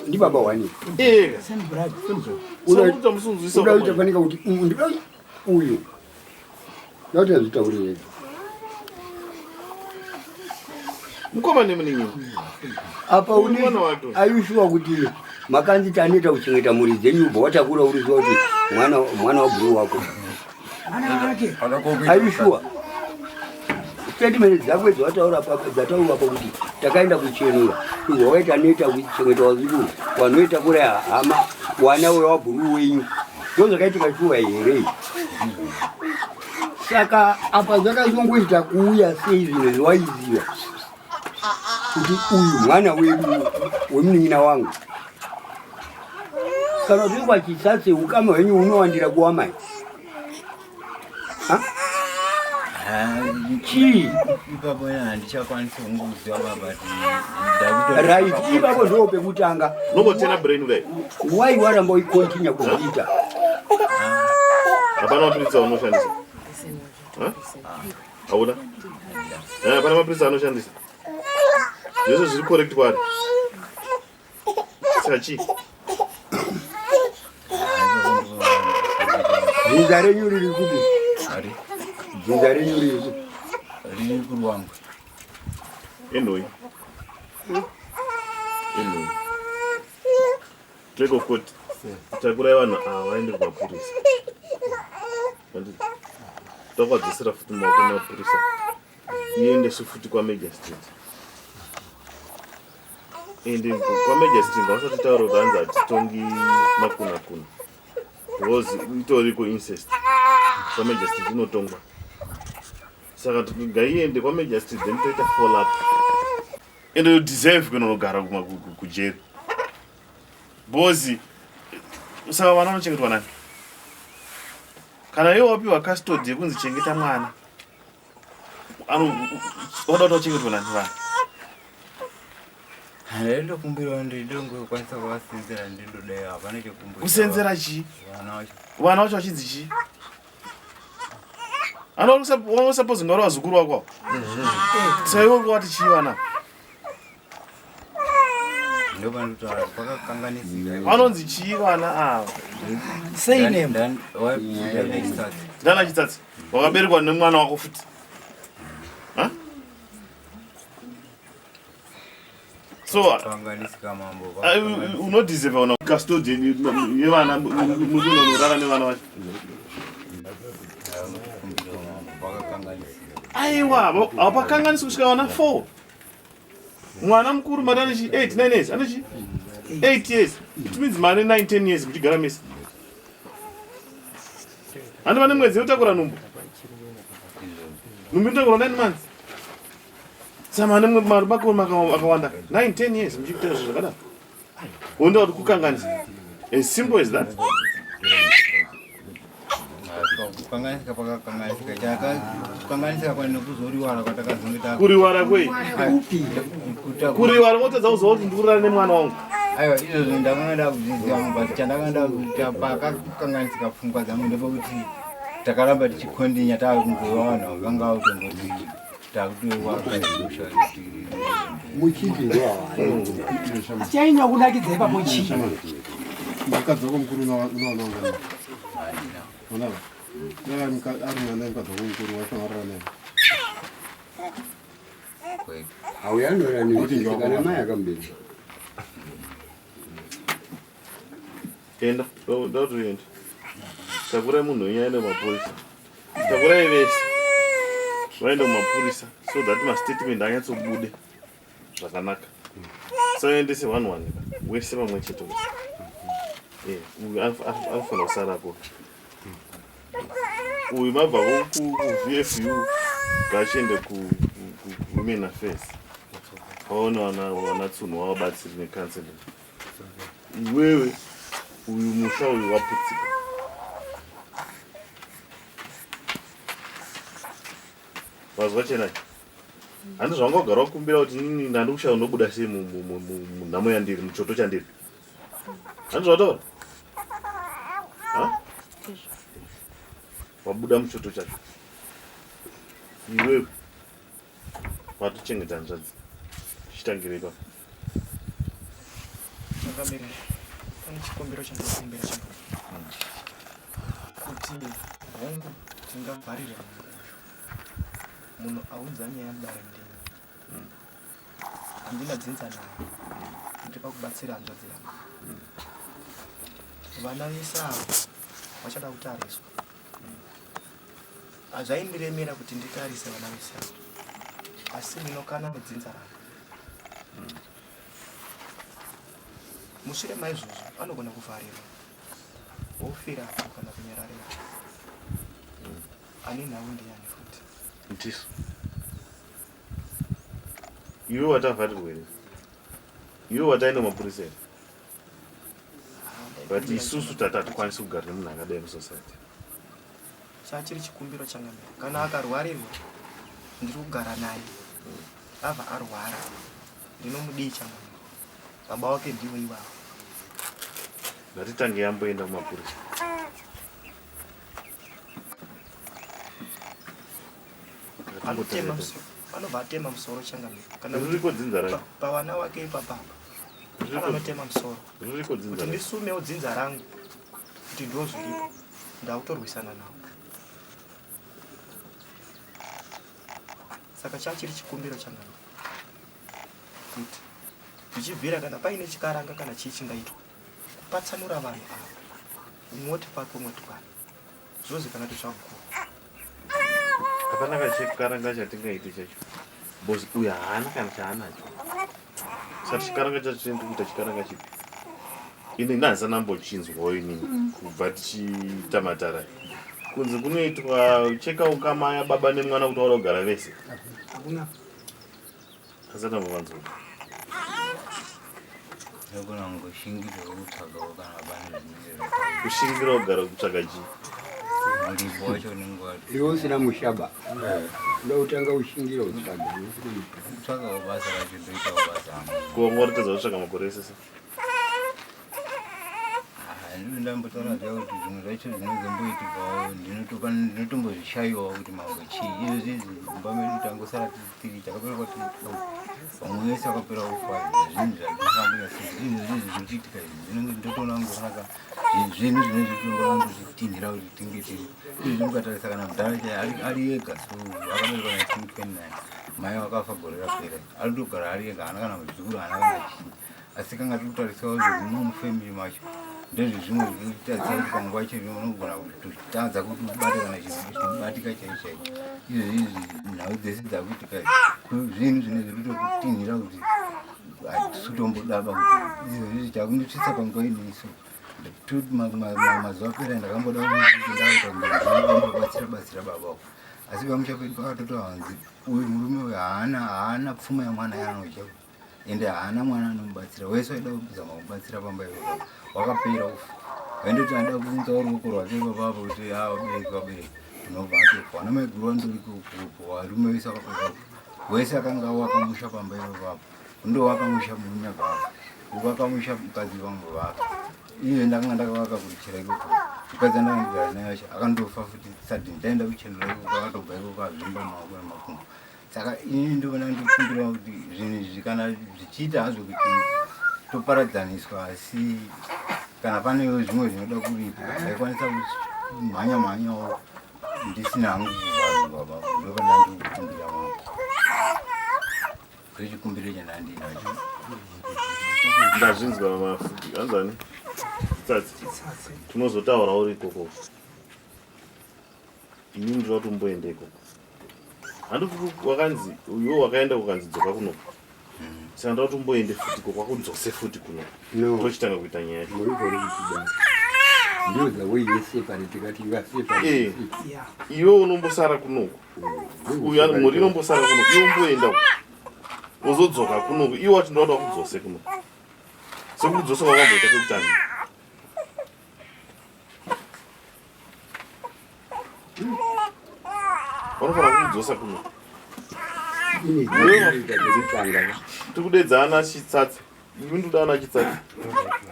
Ndi baba wani. Eh. Same brother. Same brother. Unoita musunzwisa. Unoita fanika kuti uyu. Ndati azvitaurire ega. Mukoma nemunin'ina. Apa Uyu une mwana wake. are you sure kuti makanzi taneta kuchengeta mhuri dzenyu ubva watakura uri sure kuti mwana mwana wabhuru wako. Mwana wake. Are you sure? Statement dzako dzawataura papa dzataurwa apa kuti takaenda kuchenura ubva waita neta kuchengeta wazukuru wanoita kure hama wana wewabhuru wenyu ndozvakaitika shuwa here saka apa zvakazongoita kuuya sei zvinhu zvawaiziva kuti uyu mwana wedu wemunin'ina wangu kana tiri kwachisatse ukama hwenyu hunowandira kuwamai chii ipapo handichakwanisi kungoziva baba right ipapo ndo pekutanga Unongotena brain kudai. wai waramba uikontinya kuzviita Hapana mapiritsi aunoshandisa. Hauna? Eh, hapana mapiritsi anoshandisa. Zvese zviri correct kwaari. Saka chii? Dzinza renyu riri kupi? Dzinza renyu riri kupi? Riri kuRwangwe. Enoi. Enoi. Clerk of court. Takurai vanhu ava vaende kumapurisa. Takadzosera futi mumaoko emapurisa. Iendeswe futi kwamagistrate. Ende kwamagistrate ngavasati taura kuti hanzi hatitongi makuna kuna. Because itoriko incest. Kwamagistrate inotongwa. Saka ngaiende kwamagistrate then toita follow up. Ende you deserve kunogara kujeri. Because saka vana vanochengetwa nani? Kana iwe wapiwa custody yekunzi chengeta mwana, wada kuti wachengetwa nani vana? Ndokumbirawo ndingokwanisa kuvasenzera ndindodai hapana chekumboita. Kusenzera chii? Vana vacho. Vana vacho vachinzi chii? Anosuppose ngauri vazukuru vako. Saka iwe wati chii vana? Ndopanotaura pakakanganisika. Vanonzi chii vana ava? Say name. Ndana Chitsatsi. Wakaberekwa nemwana wako futi. Ha? So kanganisika mambo. Unodeserve una custodian yevana munonorara nevana vacho. Aiwa, hapakanganisi kusvika vana 4. Mwana mukuru mari ane chi 8 9 years, ane chi 8 years. It means mane 9 10 years muchigara mese. Handi vane mwedzi yotakura nhumbu. Nhumbu inotakura 9 months. Sama ane mari makore akawanda 9 10 years muchiita zvinhu zvakadaro. Wonda kuti kukanganisa. As simple as that. Kukanganisika pakakanganisika chakakanganisika kwani kuzoriwara kwatakazonge ta Kuriwara kwei? Kuriwara wotadza kuziva kuti ndikurara nemwana wangu. Aiwa izvozvo ndakanga ndakuzviziva but chandakanga ndakuita pakakanganisika pfungwa dzangu ndepekuti takaramba tichikondinya taakungova vanhu vakanga vakutomboti Chainya kunakidza ipapo chii? Mukadzi wako mukuru unowana ungana? Unava? Dai ari mwana mukadzi wako mukuru waifanira kurara naye. Auya anorara kana mai akamubereka. Enda, ndautoenda. Takurai munhu wenyu aende kumapurisa. Takurai vese. Vaende kumapurisa so that mastatement anyatsobude zvakanaka. Saendese one one wese pamwe chete wese. Eh, uyu anofanira kusarako. Uyu mabva kuVFU ngachiende kuWomen Affairs. Vaone vana tsunhu vavabatsiri necounseling. Iwewe uyu musha uyu waputsika. Wazwa chenai? Handi zvanga wagara wakumbira kuti nini ndandi kushaya unobuda sei munhamo yandiri muchoto chandiri. Handi zvawataura? Ha? Wabuda muchoto chacho. Iwewe watochengeta hanzvadzi. Chitangira ipapo. Changamire, pane chikumbiro chandinokumbira changamire. Kuti hongu tingavharira munhu uyu. Munhu aunza nyaya mudare ndini. Handina dzinza naye. Ndiri pakubatsira hanzvadzi yangu. Vana vese ava vachada kutariswa. Hazvaindiremera kuti nditarise vana vese ava. Asi ndinokana nedzinza rangu. Mushure maizvozvo anogona kuvharirwa wofirapo kana kunyararira. Ane nhau ndiyani futi? Ndisu. Iwe watavharirwa here? Iwe wataenda kumapurisa here? But isusu tati hatikwanisi kugara nemunhu akadai musociety. Chachiri chikumbiro changamire. Kana akarwarirwa ndiri kugara naye. Abva arwara ndinomudii changamire? Baba wake ndivo ivavo. Ngatitange yamboenda kumapurisa. Anotema musoro. Anobva atema musoro changamire. Kana kuti Ririko dzinza racho. pavana wake ipapapa. Anotema musoro. Ririko dzinza Kuti racho. ndisumewo dzinza rangu kuti ndo zviripo. Ndakutorwisana nawo. Saka chachiri chikumbiro changamire. Kuti zvichibvira kana paine chikaranga kana chii chingaitwa kupatsanura vanhu ava umwe woti kwake umwe woti kwake zvozikanwa kuti zvakukura. Hapana kachikaranga chatingaite chacho because uyu haana kana chaanacho. Saka chikaranga chacho chinoita kuita chikaranga chipi? Ini ndandisana ndambochinzwawo inini kubva tichiita matara. Kunzi kunoitwa cheka ukama yababa nemwana kuti vada kugara vese. Hakuna. Asati ambovanzwa. Ndogona kungoshingirira kutsvagawo kana pane zvinenge zvakaita. Kushingira kugara kutsvaga chii? Muripo wacho unenge wati. Iwe usina mushaba. Unoda kutanga ushingira utsvaga. Kutsvagawo basa racho ndoitawo basa. Ko wanga watadza kutsvaga makore ese se? Ndinondambotaura zviya kuti zvimwe zvacho zvinozomboitikawo ndinotombozvishayiwawo kuti mambo chii. Izvozvi izvi mumba medu tangosara tiri takapera kwati vamwe vese vakapera kufa zvinhu zvandisambonyatso zvinhu zvinhu zviri kuitika izvi zvinenge ndotoona kunge zvinhu zvinenge zvichitongoona kutinhira kuti tinge tiri izvi mukatarisa kana mudhara chaiye ari ega so akaberekwa 1929 mai vakafa gore rapera ari kutogara ari ega haana kana muzukuru haana kana chii. Asi kanga tiri kutarisawo zvekumwe mufamily macho ndezvezvimwe zvinotitarisa kuti pamwe pacho unogona kutotadza kuti ubate kana chinhu chinobatika chaicho chaicho. Izvezvi izvi nhau dzese dzakuitika zvinhu zvine zviri kutotinhira kuti hatisi kutombodaba kuti izvezvi takundisvitsa panguva inini so mazuva apera ndakamboda kuti ndaita kunge batsira baba uko asi pamusha pedu pakatotaura hanzi uyu murume uyu haana haana pfuma yemwana yaanodya ende haana mwana anomubatsira wese waida kuzama kubatsira pamba ipapo wakapera kufa waindoti ada kuunzawo ruoko rwake ipapapo kuti a vabereki vabereki unobva atofa vana maiguru vandoriko kupo varume vese vakapera kufa wese akanga wakamusha pamba ipapapo ndowaka musha murume baba uvaka musha mukadzi vangu vaka iye ndakanga ndakavaka kuchera ikoko mukadzi andanga ndigara naye acho akandofa futi sadi ndaenda kuchenura ikoko akatobva ikoko azvimba maoko nemakumbo saka ini ndovona ndikumbira kuti zvinhu izvi kana zvichiita hazvo kuti toparadzaniswa asi kana panewo zvimwe zvinoda kuripa ndaikwanisa kumhanya mhanyawo ndisina hangu kuvharirwa baba ndovana ndikukumbira mambo Zvechikumbiro chandandinacho. Ndazvinzwa mafupi. Anzani? Tsatsi. Tinozotaura uri ikoko. Ini ndinoda kuti umboende ikoko. Handiti wakanzi iwe wakaenda ukanzi dzoka kuno. Saka ndoda kuti umboende futi ikoko wakudzose futi kuno. No. Tochitanga kuita nyaya yacho. Muri kuri kuchida. Ndiyo the way you separate tikati you are separate. Eh. Iwe unombosara kunoku. Uyu ano mhuri inombosara kuno. Iwe umboenda uko. Uzodzoka kunoku. Iwe wacho ndoda kudzose kuno. Sekudzosa kwakamboita kekutanga. Vanofanira kudzosa kuno. Tikudedzana chitsatsi. Imi ndoda ana chitsatsi.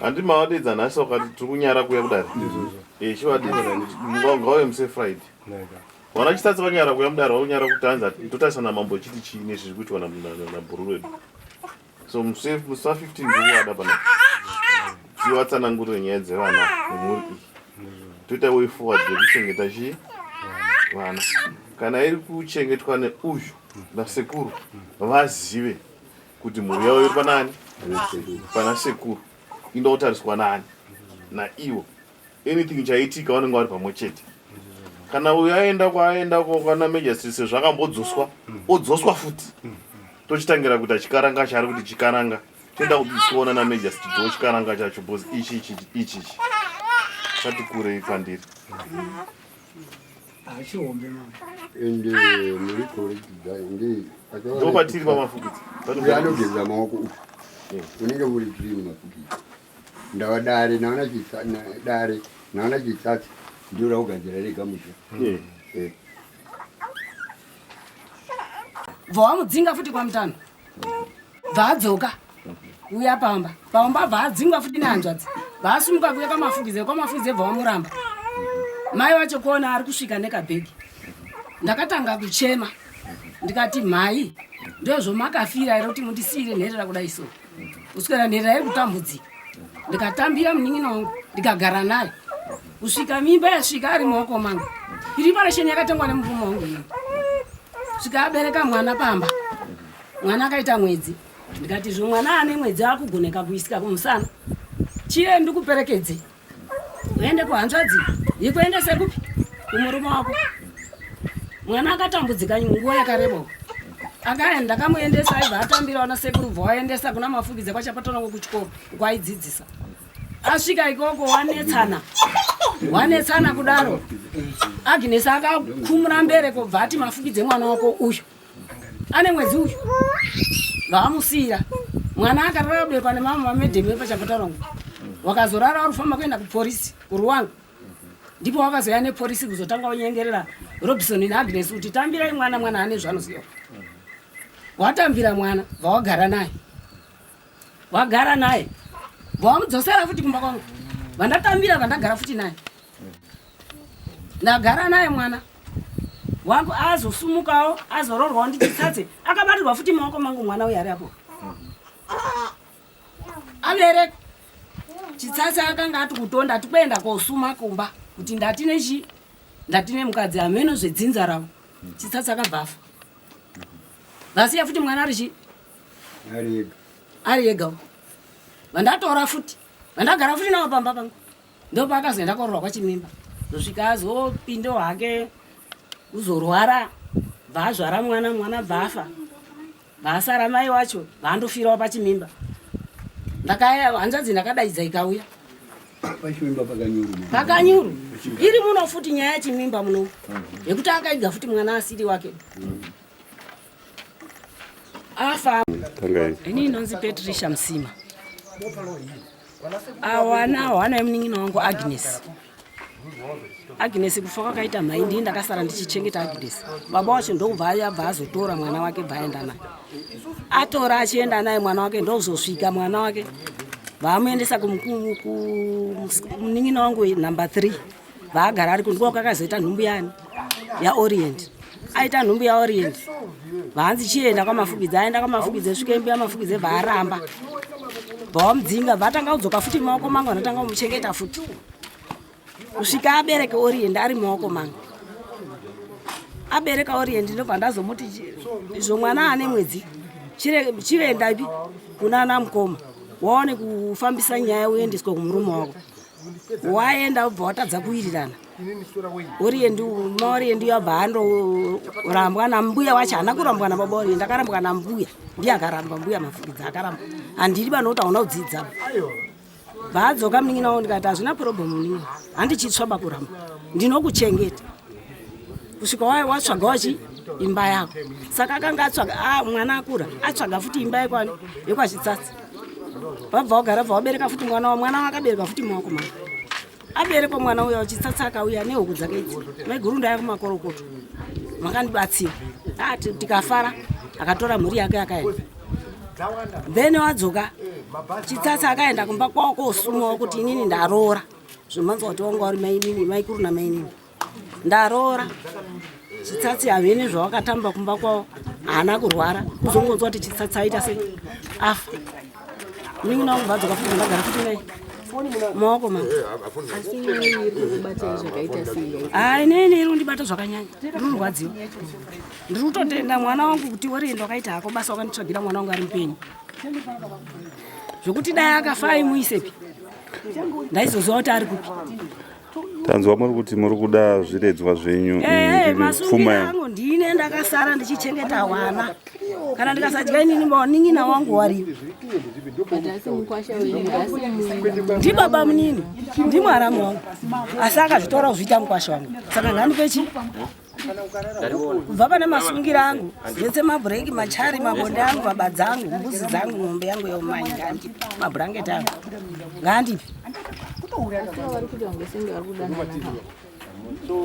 Handi mavadedza nhasi wakati tiri kunyara kuya kudare. Eh, chivadedza. Ngauye muse Friday. Vana chitsatsi vanyara kuya mudare vakunyara kuti hanzi totarisa namambo chiti chii nezviri kuitwa nabhururu wedu. So muse musi wa 15 ndikuvada pana. Tivatsanangurire nyaya dzevana nemhuri iyi. Toita way forward yekuchengeta chii? Vana. Kana iri kuchengetwa neuyu nasekuru vazive kuti mhuri yavo iri panani pana sekuru inda kutariswa nani naivo anything chaitika vanenge vari pamwe chete kana uyo aenda kwaaenda kwana major sezvo akambodzoswa odzoswa futi tochitangira kuita chikaranga chaari kuti chikaranga toenda kuona namajor street chikaranga chacho bcause ichi ichi ichi ichi chati kurei kwandiri Hachihombe mama. Ende muri correct ndi ndopatiri pamafukidzi. Uyo anogeza maoko uku. Unenge uri clean mafukidzi. Ndava dare naona chitsa dare naona chitsatsi ndiro rakugadzira rega musha. Eh. Bva wamudzinga futi kwamutano. Bva adzoka uya pamba pamba bva adzingwa futi nehanzvadzi vaasumuka kuya kwamafukidze kwamafukidze bva wamuramba mai vacho kuona ari kusvika nekabhegi ndakatanga kuchema ndikati mhai ndozvomakafira here kuti mundisiire nherera kudai so kuswera nherera iri kutambudzika ndikatambira munin'ina wangu ndikagara naye kusvika mimba yasvika ari maoko mangu iri parasheni yakatengwa nemurume wangu iyo svika abereka mwana pamba mwana akaita mwedzi ndikati zvo mwana ane mwedzi akugoneka kuisika kumusana chiye ndikuperekedze uende kuhanzvadzi ikuendese kupi kumurume wako mwana akatambudzika nguva yakareba akaenda ndakamuendesa aibva atambira vana sekuru bva waendesa kuna mafukidze kwachapatona kuchikoro kwaidzidzisa asvika ikoko wanetsana wanetsana kudaro agnes akakumura mbereko bva ati mafukidze mwana wako uyu ane mwedzi uyu vaamusiyira mwana akarara kuberekwa nemamwe mamedhemu epachapatarongo wakazorara vari kufamba kuenda kuporisi kuruwanga ndipo wakazouya neporisi kuzotanga kunyengerera robison naagnes kuti tambirai mwana mwana ane zvaanoziva watambira mwana vawagara naye wagara naye vawamudzosera futi kumba kwangu vandatambira vandagara futi naye ndagara naye mwana wangu azosumukawo azororwawo ndichitsatse akabatirwa futi maoko mangu mwana uyo ari apo abereka chitsatse akanga ati kutonda ati kuenda kosuma kumba kuti ndati nechi ndati nemukadzi hameno zvedzinza ravo chitsatse akabva afa vasiya futi mwana ari chi ari ega. Vandatora futi vandagara futi navo pamba pangu. Ndopaakazoenda kororwa kwaChimimba zosvika azopindawo hake kuzorwara bvaazvara mwana mwana bvaafa bvaasara mai wacho vaandofirawo pachimimba. Ndakaya hanzvadzi ndakadaidza ikauya Pachimimba pakanyuru. Pakanyuru. Iri muno futi nyaya yechimimba muno. Yekuti akaiga futi mwana asiri wake. Afa. Ini inonzi Patricia Msima. Awana wana yemunin'ina wangu Agnes. Agnes kufa kwakaita mhai ndini ndakasara ndichichengeta Agnes. Baba wacho ndokubva abva azotora mwana wake bva aenda naye. Atora achienda naye mwana wake ndozosvika mwana wake vamuendesa kumunin'ina wangu number 3 vaagara ari kundiko kwakazoita nhumbu yani yaOrient. Aita nhumbu yaOrient vaanzi chienda kwaMafukidze, aenda kwaMafukidze svike mbuya Mafukidze vaaramba bvawamudzinga bvatanga kudzoka futi maoko mangu anotanga kumuchengeta futi kusvika abereke Orient ari maoko mangu. Abereka Orient ndobva ndazomuti izvo mwana ane mwedzi chiendapi kunana mukoma waone kufambisa nyaya uendeswe kumurume wako. Waenda ubva watadza kuwirirana. Orient maOrient yabva andorambwa nambuya wacho, haana kurambwa nababa Orient, akarambwa nambuya, ndiye akaramba mbuya Mafukidza akaramba. Handidi banokuti hauna kudzidza. Bvaadzoka munin'ina wangu ndikati hazvina problem munin'ina, handichitsva bakuramba, ndinokuchengeta kusvika watsvaga wachi imba yako. Saka akanga atsvaga mwana akura atsvaga futi imba yekwani yekwaChitsatsa. Vabva wagara bva wabereka futi mwana wa mwana wakabereka futi maoko mako. Aberekwa mwana uya Chitsatsa akauya nehuku dzake idzi. Maiguru ndaya kumakorokoto. Makandibatsira. Tikafara akatora mhuri yake akaenda. Then wadzoka Chitsatsa akaenda kumba kwavo kosumawo kuti inini ndaroora. Zvimanzwa kuti wanga uri mainini, maikuru namainini. Ndaroora. Chitsatsi havene zvawakatamba kumba kwavo haana kurwara. Kuzongonzwa kuti Chitsatsi aita sei afa. Munin'ina wangu vadzoka futi ndagara futi naye maoko mangu. Asi nyaya iyi iri kukubatai zvakaita sei? Inini iri kundibata zvakanyanya. Ndiri kurwadziwa. Ndiri kutotenda mwana wangu kuti Orient wakaita hako basa wakanditsvagira mwana wangu ari mupenyu. Zvekuti dai akafa aimuisepi ndaizoziva kuti ari kupi. Tanzwa muri kuti muri kuda zviredzwa zvenyu. Masungiro angu ndine ndakasara ndichichengeta wana. Kana ndikasadya inini manin'ina wangu wariyo. Ndibaba munini, ndimwaramu wangu. Asi akazvitora kuzviita mukwasha wangu. Saka ngandipe chi? Kubva pane masungira angu, zvese mabhureki, machari, mabonde angu, mabadza angu, mbuzi dzangu, ng'ombe yangu yeumai ngandipe, mabhurangeti angu ngandipe.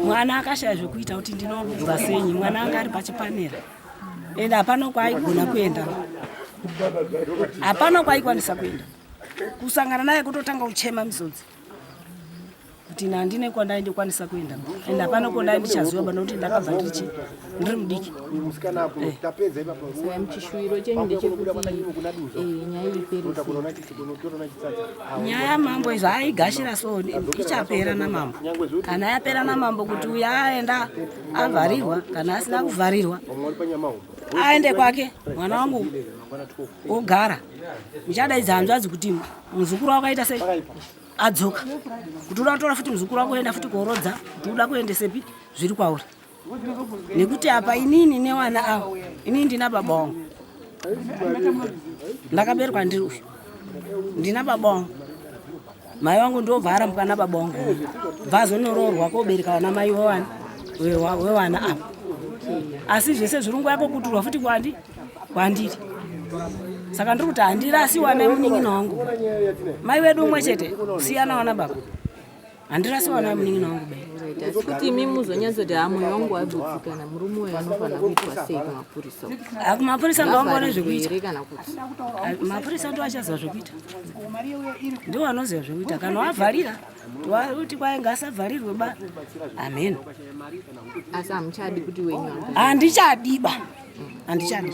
Mwana akashaya zvekuita kuti ndinobva senyi, mwana anga ari pachipanera ende hapana kwaaigona kuenda, hapana kwaaikwanisa kuenda. Kusangana naye kutotanga kuchema misodzi kuti handine kwandaindikwanisa kuenda ende hapana kwandai ndichaziva bana kuti ndakabva ndiri mudiki. Saka chishuwiro chenyu ndechekuti nyaya ipere sei? Nyaya yamambo izvo aigashira so ichapera namambo. Kana yapera namambo kuti uyu aenda avharirwa kana asina kuvharirwa aende kwake, mwana wangu ogara. Ndichadaidza hanzvadzi kuti muzukuru wako aita sei adzoka, kuti uda kutora futi muzukuru wako oenda futi korodza, kuti uda kuendesepi zviri kwauri. Nekuti apa inini newana avo, inini ndina baba wangu, ndakaberekwa ndiri uyu, ndina baba wangu, mai wangu ndobva arambwa nababa wangu, bva azonoroorwa kobereka vana mai wewana ava. Asi zvese zviri nguva yako kuturwa futi kwandiri. Saka ndiri kuti handirasi wana munin'ina wangu, mai wedu umwe chete siyana wana baba, handirasi wana munin'ina wangu bai. Asi kuti imi muzonyatsoti ha moyo wangu wagutsikana, murume uyu anofanira kuitwa sei kumapurisa? Kumapurisa ngavangoona zvekuita. Here kana kuti Mapurisa ndo achaziva zvekuita, ndiwo anoziva zvekuita. Kana wavharira kuti kwai ngasavharirwe ba, amen. Asi hamuchadi kuti wenyu Handichadi ba, handichadi.